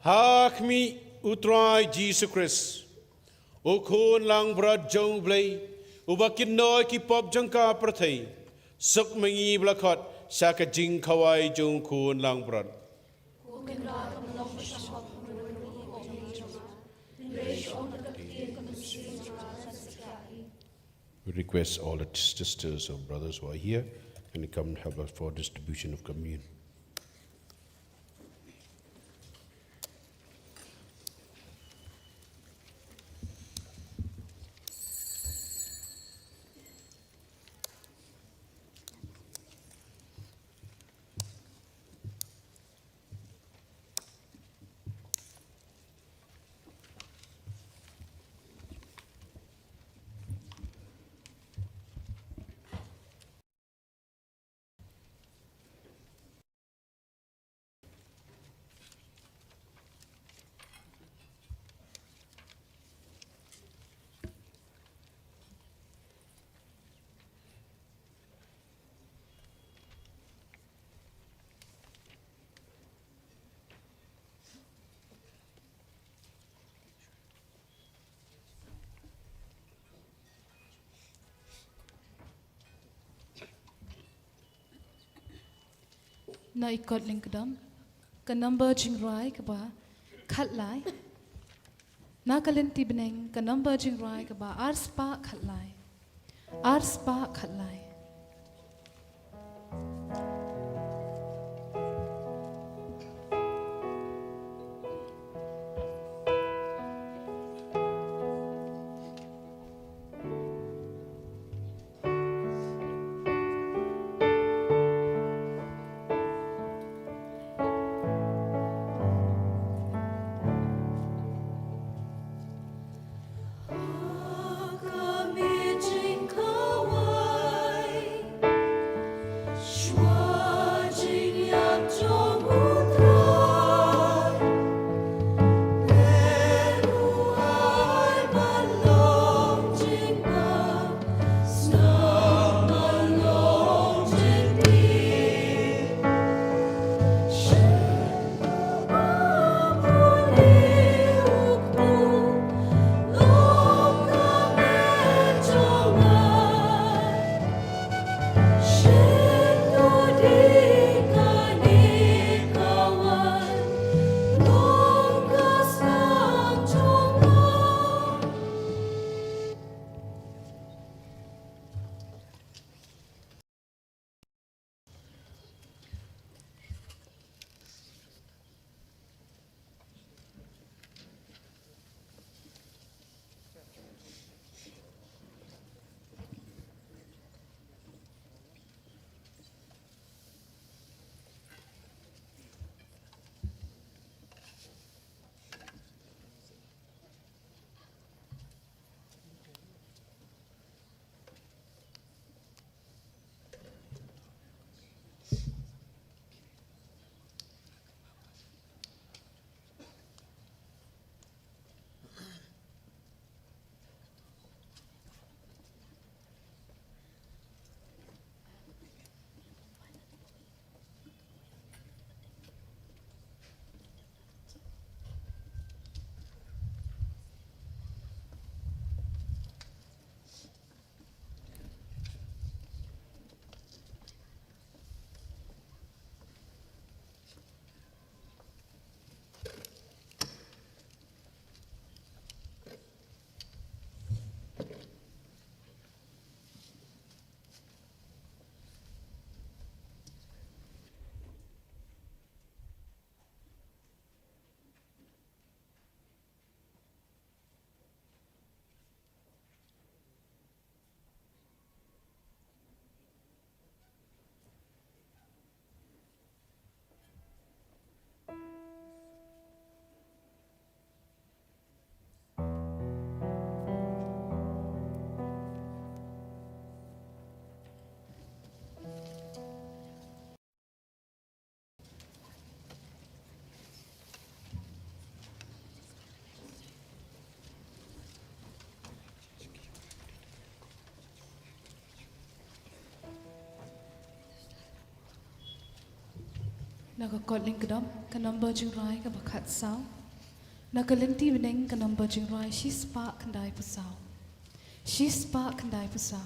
Ha khmih u Trai Jisu Khrist, u Khun langbrot jong U Blei, uba kynnoh ïa ki pop jong ka pyrthei, suk ma ngi ba la khot sha ka jingkhawai jong u Khun langbrot. We request all the sisters or brothers who are here, can you come and help us for distribution of communion? Na i kot lyngkdom, ka number jingrwai kaba khatlai. Na ka lynti bneng, ka number jingrwai kaba arspah khatlai. Arspah khatlai. Na ka kot lyngkdom, ka number jingrwai kaba khatsaw. Na ka lynti bneng, ka number jingrwai shispah khyndaiphew saw. Shispah khyndaiphew saw.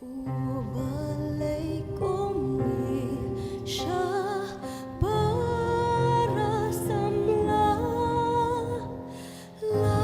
U Blei kumne sha para samla, la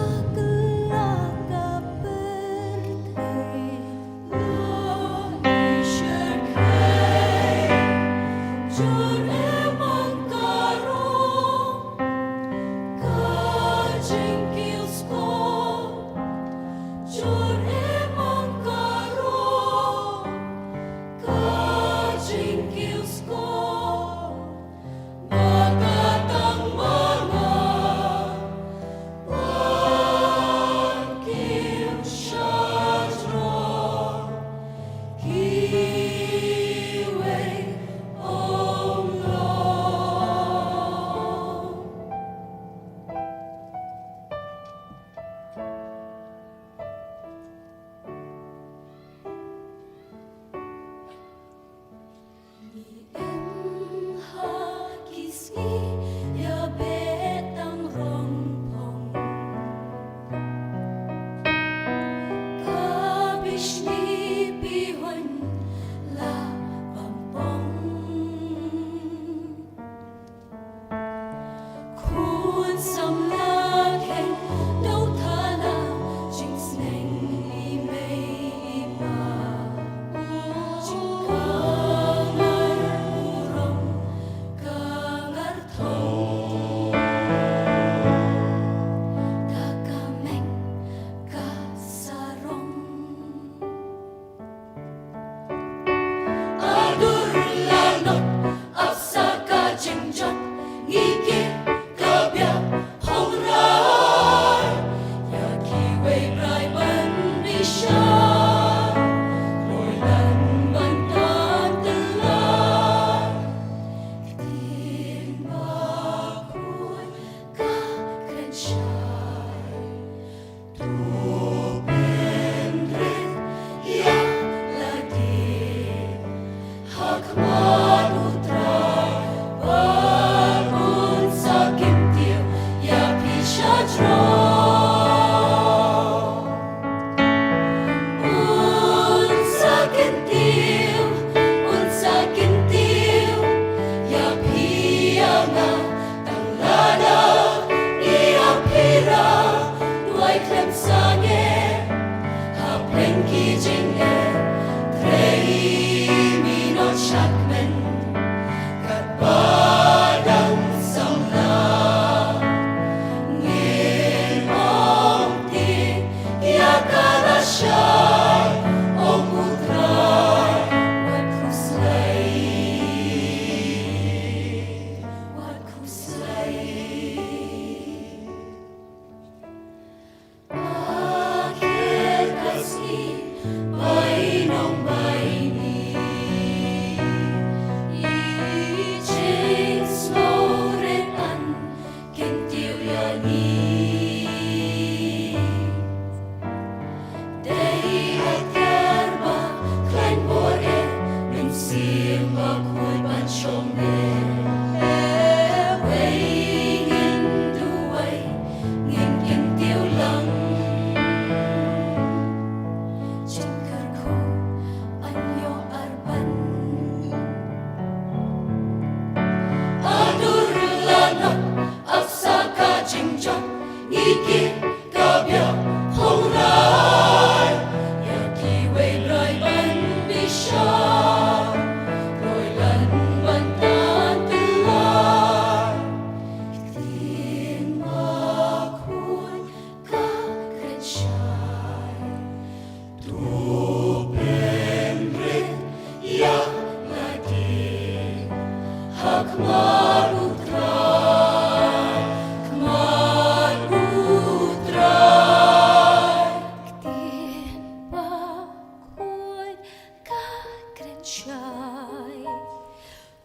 Shai.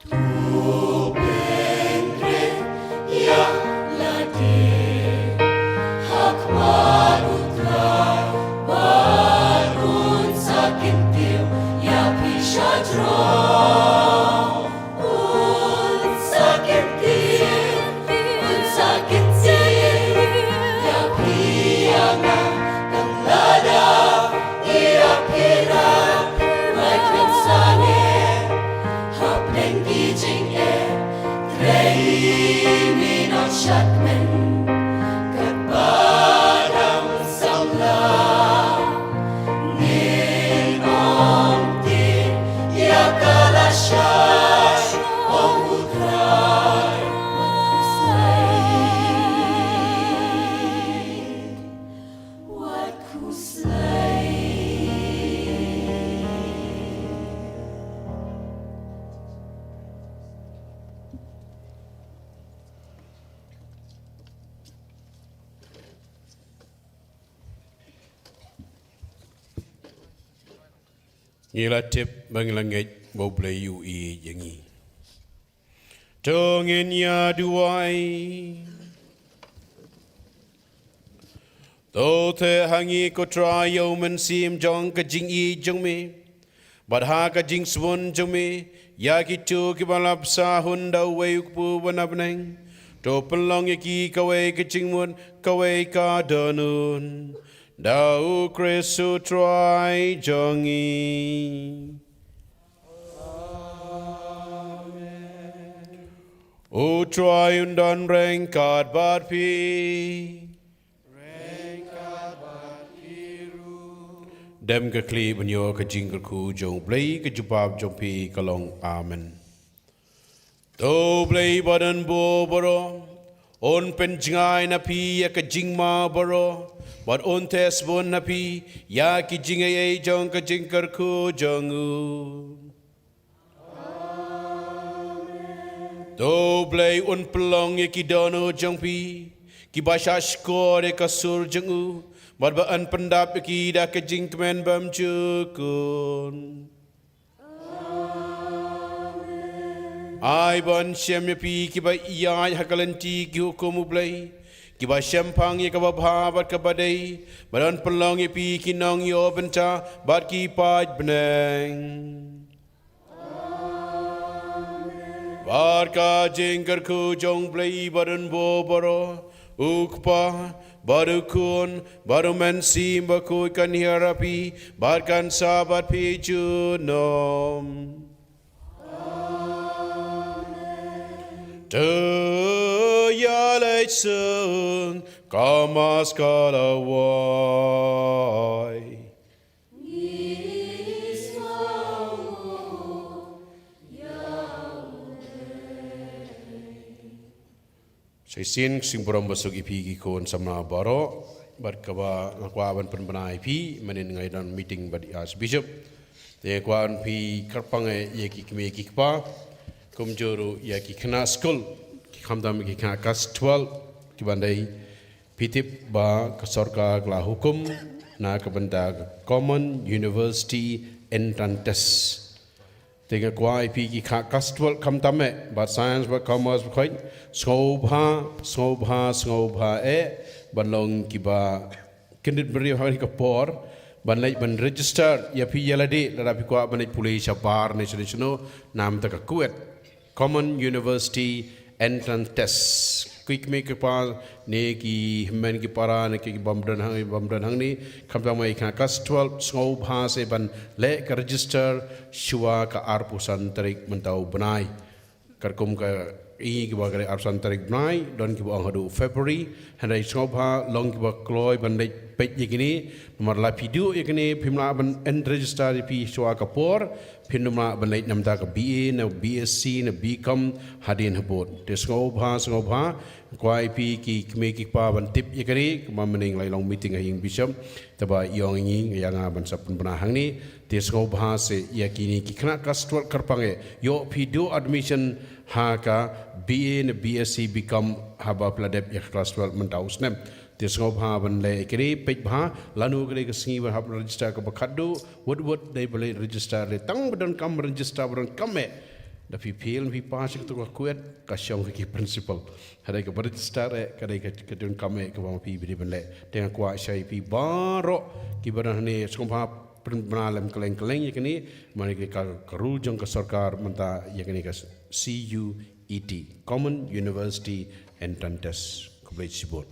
Tu pynrit ïa lade ha khmat U Trai, bad un sa kyntiew ïa phi sha jrong. Un sa kyntiew, un sa kyntiew ïa phi ïa nga, tang lada ïa phi ruh, mai kren sangeh hapdeng ki jingeh. Trei me nongshad kmen, katba dang samla. Ngin ong te ïa ka lashai, ong U Trai, wat khuslai. Wat khuslai. Ngi la tip ba ngi la ngeit ba U Blei u ïeit ïa ngi. To ngin ïa duwai. To theh ha ngi ko Trai ïa u mynsiem jong ka jingïeit jong me. Bad ha ka jingsbun jong me ïa kito kiba la bsa hun da uwei u kpu ba na bneng. To pynlong ïa ki kawei ka jingmut kawei ka dohnud. Da U Khrist U Trai jong ngi. U Trai un don ryngkat bad phi. Ryngkat bad phi ruh. Dem ka khlieh ban ïoh ka jingkyrkhu jong U Blei ka jubab jong phi ka long amen. To U Blei ba don buh baroh un pynjngai na phi ïa ka jingma baroh, bad un theh sbun na phi ïa ki jingaiei jong ka jingkyrkhu jong u. To U Blei un pynlong ïa ki dohnud jong phi kiba shah shkor ïa ka sur jong u, bad ba yn pyndap ïa ki da ka jingkmen bymjukut. Ai ban shem ïa phi kiba ïaid ha ka lynti ki hukum U Blei, kiba shemphang ïa kaba bha bad kaba dei, bad yn pynlong ïa phi ki nongïoh bynta bad ki paid bneng. Bad ka jingkyrkhu jong U Blei ba don buh baroh, U Kpa, bad U Khun, bad U Mynsiem Bakhuid kan hiar ha phi, bad kan sah bad phi junom. To ïa leit sha ka Mass ka la wai. Shisien ka jingburom basuk ïa phi ki khun samla baroh, bad kaba nga kwah ban pynbna ïa phi, mynnin nga ïa don meeting bad ïa Archbishop. Te nga kwah ban phi kyrpang ïa ki kmie ki kpa, kumjuh ruh ïa ki khynnah skul, ki khamtam ki khynnah klas twelve, ki ban dei phi tip ba ka sorkar ka la hukum na ka bynta ka Common University Entrance Test. Te nga kwah ïa phi ki khynnah klas twelve khamtam eh, bad science bad commerce bad khoit, sngewbha, sngewbha, sngewbha eh, ban long kiba kyndit briew ha kane ka por, ban leit ban register ïa phi ïa lade, lada phi kwah ban leit pule shabar ne shano shano, namar ka KUET. Common University Entrance Test. Ki kmie ki kpa ne ki hynmen ki para ne ki bym don hangne, bym don hangne, khamtam eh ki khynnah klas twelve, sngewbha se ban leh ka register shuwa ka arphew san tarik mynta u bnai. Katkum ka i kiba ka dei arphew san tarik bnai, don kiba ong haduh February, hynrei sngewbha long kiba kloi ban leit peit ïa kine, namar lada phi duh ïa kine, phim lah ban enregister ïa phi shuwa ka por, phin ym lah ban leit namar ka B A, ne B S C, ne B Com, hadien habud. Te sngewbha, sngewbha, kwah ïa phi ki kmie ki kpa ban tip ïa kane, kumba mynnin la ïa long meeting ha ïing Bishop, te ba ïa ong ïa ngi, ïa nga ban sa pynbna hangne, te sngewbha se ïa kine ki khynnah klas twelve kyrpang eh, ïoh phi duh admission ha ka B A ne B S C B Com haba phi la dep ïa ka klas twelve mynta u snem. Te sngewbha ban leh ïa kine, peit bha, lano ka dei ka sngi ban hap register kaba khadduh, wut wut dei ban leit register, leh tang ba donkam register, ba donkam eh. Da phi fail, phi pass ïa kato ka kwet, ka shong ha ki principal. Hynrei kaba register eh, ka dei ka, ka donkam eh, kaba ma phi phi dei ban leh. Te nga kwah shai phi baroh, kiba don hangne, sngewbha pynbna lem kylleng kylleng ïa kane, mane ka, ka rule jong ka sorkar mynta ïa kane ka C U E T, Common University Entrance Test. Khublei shibun.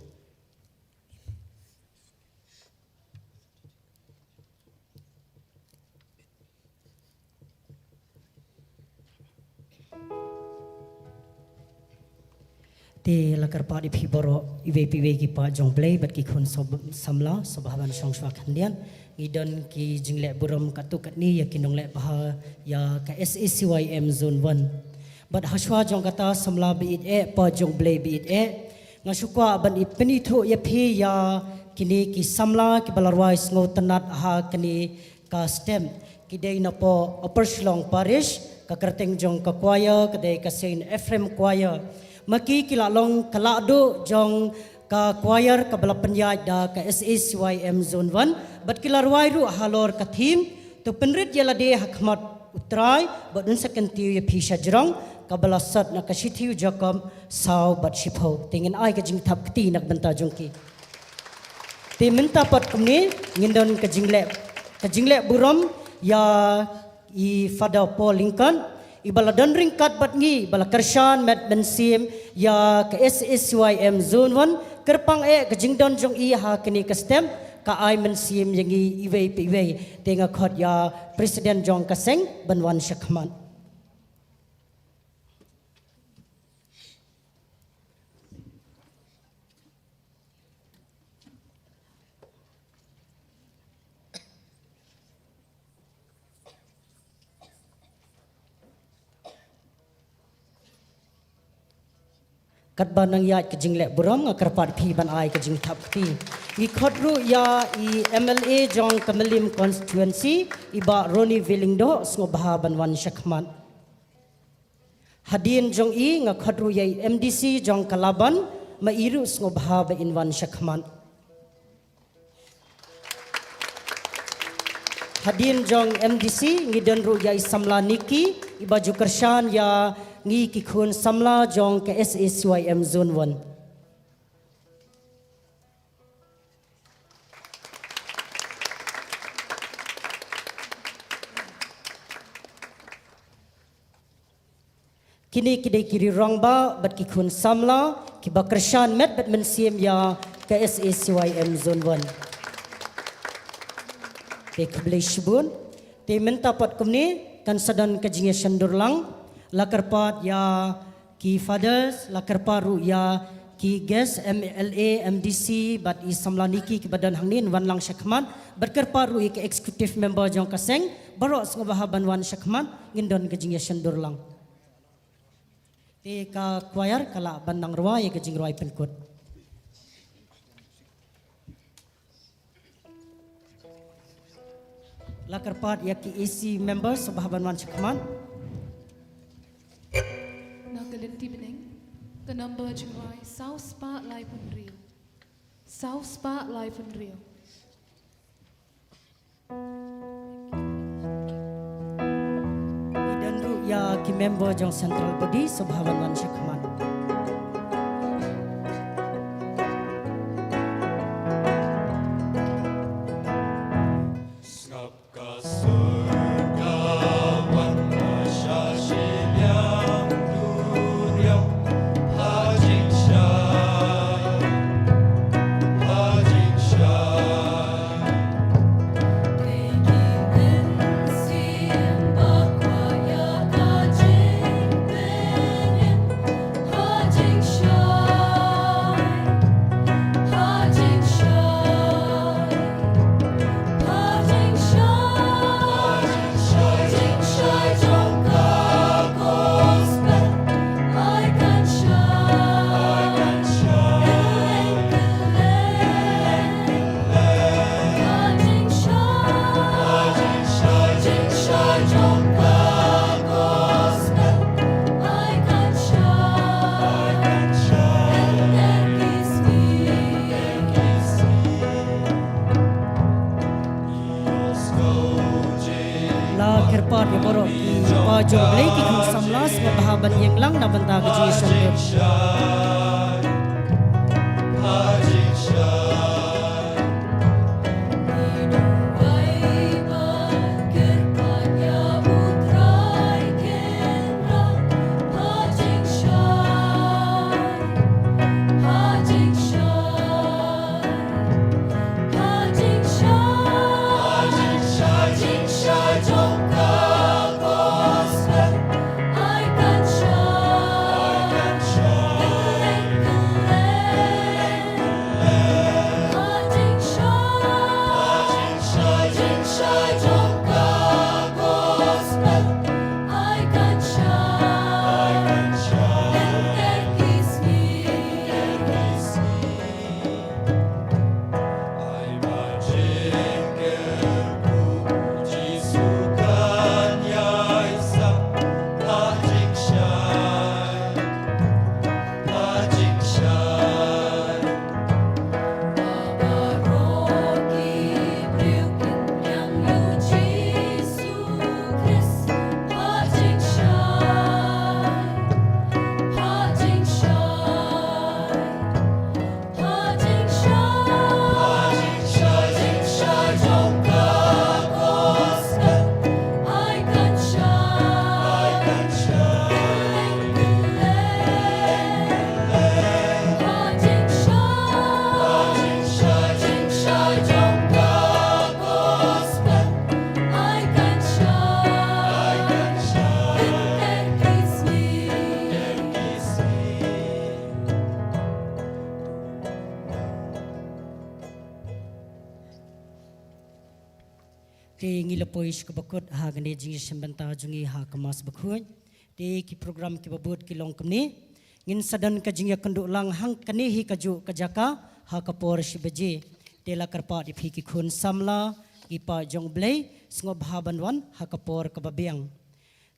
Te la kyrpad ïa phi baroh, iwei pa iwei ki paid jong U Blei bad ki khun sob-, samla, sngewbha ban shong shuwa khyndiat. Ngi don ki jingleh burom katto katne ïa ki nongleh bha ïa ka S A C Y M Zone One. Bad ha shuwa jong kata, samla baieit eh, paid jong U Blei baieit eh, nga shu kwah ban pynithuh ïa phi ïa kine ki samla kiba la rwai sngewtynnat ha kane ka step. Ki dei napoh Upper Shillong Parish, ka kyrteng jong ka choir ka dei ka Saint Ephraim Choir. Ma ki ki la long ka lahduh jong ka choir kaba la pynïaid da ka S A C Y M Zone One, bad ki la rwai ruh halor ka theme, To pynrit ïa lade ha khmat U Trai, bad un sa kyntiew ïa phi sha jrong, kaba la sot na ka shithi u Jakob saw bad shiphew. Te ngin ai ka jingthap kti na ka bynta jong ki. Te mynta pat kumne, ngin don ka jingleh, ka jingleh burom ïa i Father Paul Lyngkot, iba la don ryngkat bad ngi, ba la kyrshan met mynsiem ïa ka S A C Y M Zone One, kyrpang eh ka jingdon jong i ha kane ka step, ka ai mynsiem ïa ngi iwei pa iwei. Te nga khot ïa President jong ka seng ban wan sha khmat. Katba nang ïaid ka jingleh burom, nga kyrpad phi ban ai ka jingthap kti. Ngi khot ruh ïa i M L A jong ka Mylliem Constituency, i Bah Ronnie V. Lyngdoh, sngewbha ban wan sha khmat. Hadien jong i nga khot ruh ïa i M D C jong ka Laban, ma i ruh sngewbha ba in wan sha khmat. Hadien jong M D C ngi don ruh ïa i samla Nikki, iba ju kyrshan ïa ngi ki khun samla jong ka S A C Y M Zone One. Kine ki dei ki rangbah bad ki khun samla kiba kyrshan met bad mynsiem ïa ka S A C Y M Zone One. Te khublei shibun. Te mynta pat kumne kan sa don ka jingïasyndur lang. La kyrpad ïa ki fathers, la kyrpad ruh ïa ki guest M L A, M D C bad i samla Nikki kiba don hangne, wan lang sha khmat. Bad kyrpad ruh ïa ki executive member jong ka seng, baroh sngewbha ban wan sha khmat, ngin don ka jingïasyndur lang. Te ka choir ka lah ban nang rwai ïa ka jingrwai pynkut. La kyrpad ïa ki A C members sngewbha ban wan sha khmat. Na ka lynti bneng, ka number jingrwai saw spah laiphew hynriew. Saw spah laiphew hynriew. Ngi don ruh ïa ki member jong Central Body, sngewbha ban wan sha khmat. Paid jong U Blei, ki khun samla sngewbha ban ïeng lang na bynta ka jingïashem. Te ngi la poi sha kaba kut ha kane ka jingïashem bynta jong ngi ha ka Mass Bakhuid. Te ki program kiba bud ki long kumne. Ngin sa don ka jingïakynduh lang hangkane hi kajuh ka jaka ha ka por shi baje. Te la kyrpad ïa phi ki khun samla, ki paid jong U Blei, sngewbha ban wan ha ka por kaba biang.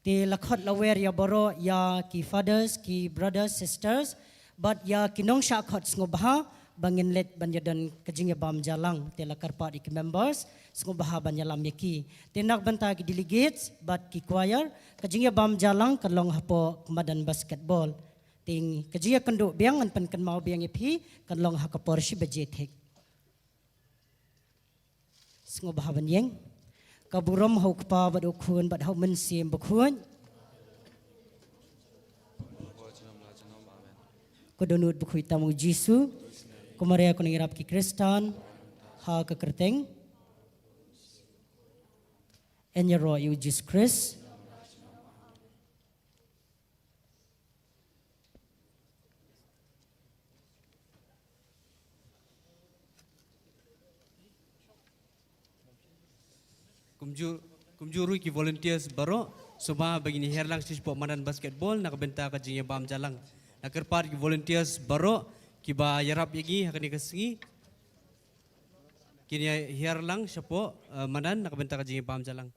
Te la khot la wer ïa baroh, ïa ki fathers, ki brothers, sisters, bad ïa ki nongshah khot, sngewbha ba ngin leit ban ïadon ka jingïabam jaiñ lang. Te la kyrpad ïa ki members, sngewbha ban ïalam ïa ki. Te na ka bynta ki delegates bad ki choir, ka jingïabam jaiñ lang kan long hapoh ka madan basketball. Te ka jingïakynduh biang, ngan pynkynmaw biang ïa phi, kan long ha ka por shi baje thik. Sngewbha ban ïeng. Ka burom ha U Kpa bad U Khun bad ha U Mynsiem Bakhuid. Ko dohnud bakhuid tam U Jisu. Ko Maria ko nongïarap ki Khristan. Ha ka kyrteng. Yn ïaroh ïa U Jisu Khrist. Kumjuh, kumjuh ruh ki volunteers baroh, sngewbha ba ngin hiar lang sha shapoh madan basketball na ka bynta ka jingïabam jaiñ lang. La kyrpad ki volunteers baroh kiba ïarap ïa ngi ha kane ka sngi. Kin ïa hiar lang shapoh, eh, madan na ka bynta ka jingïabam jaiñ lang.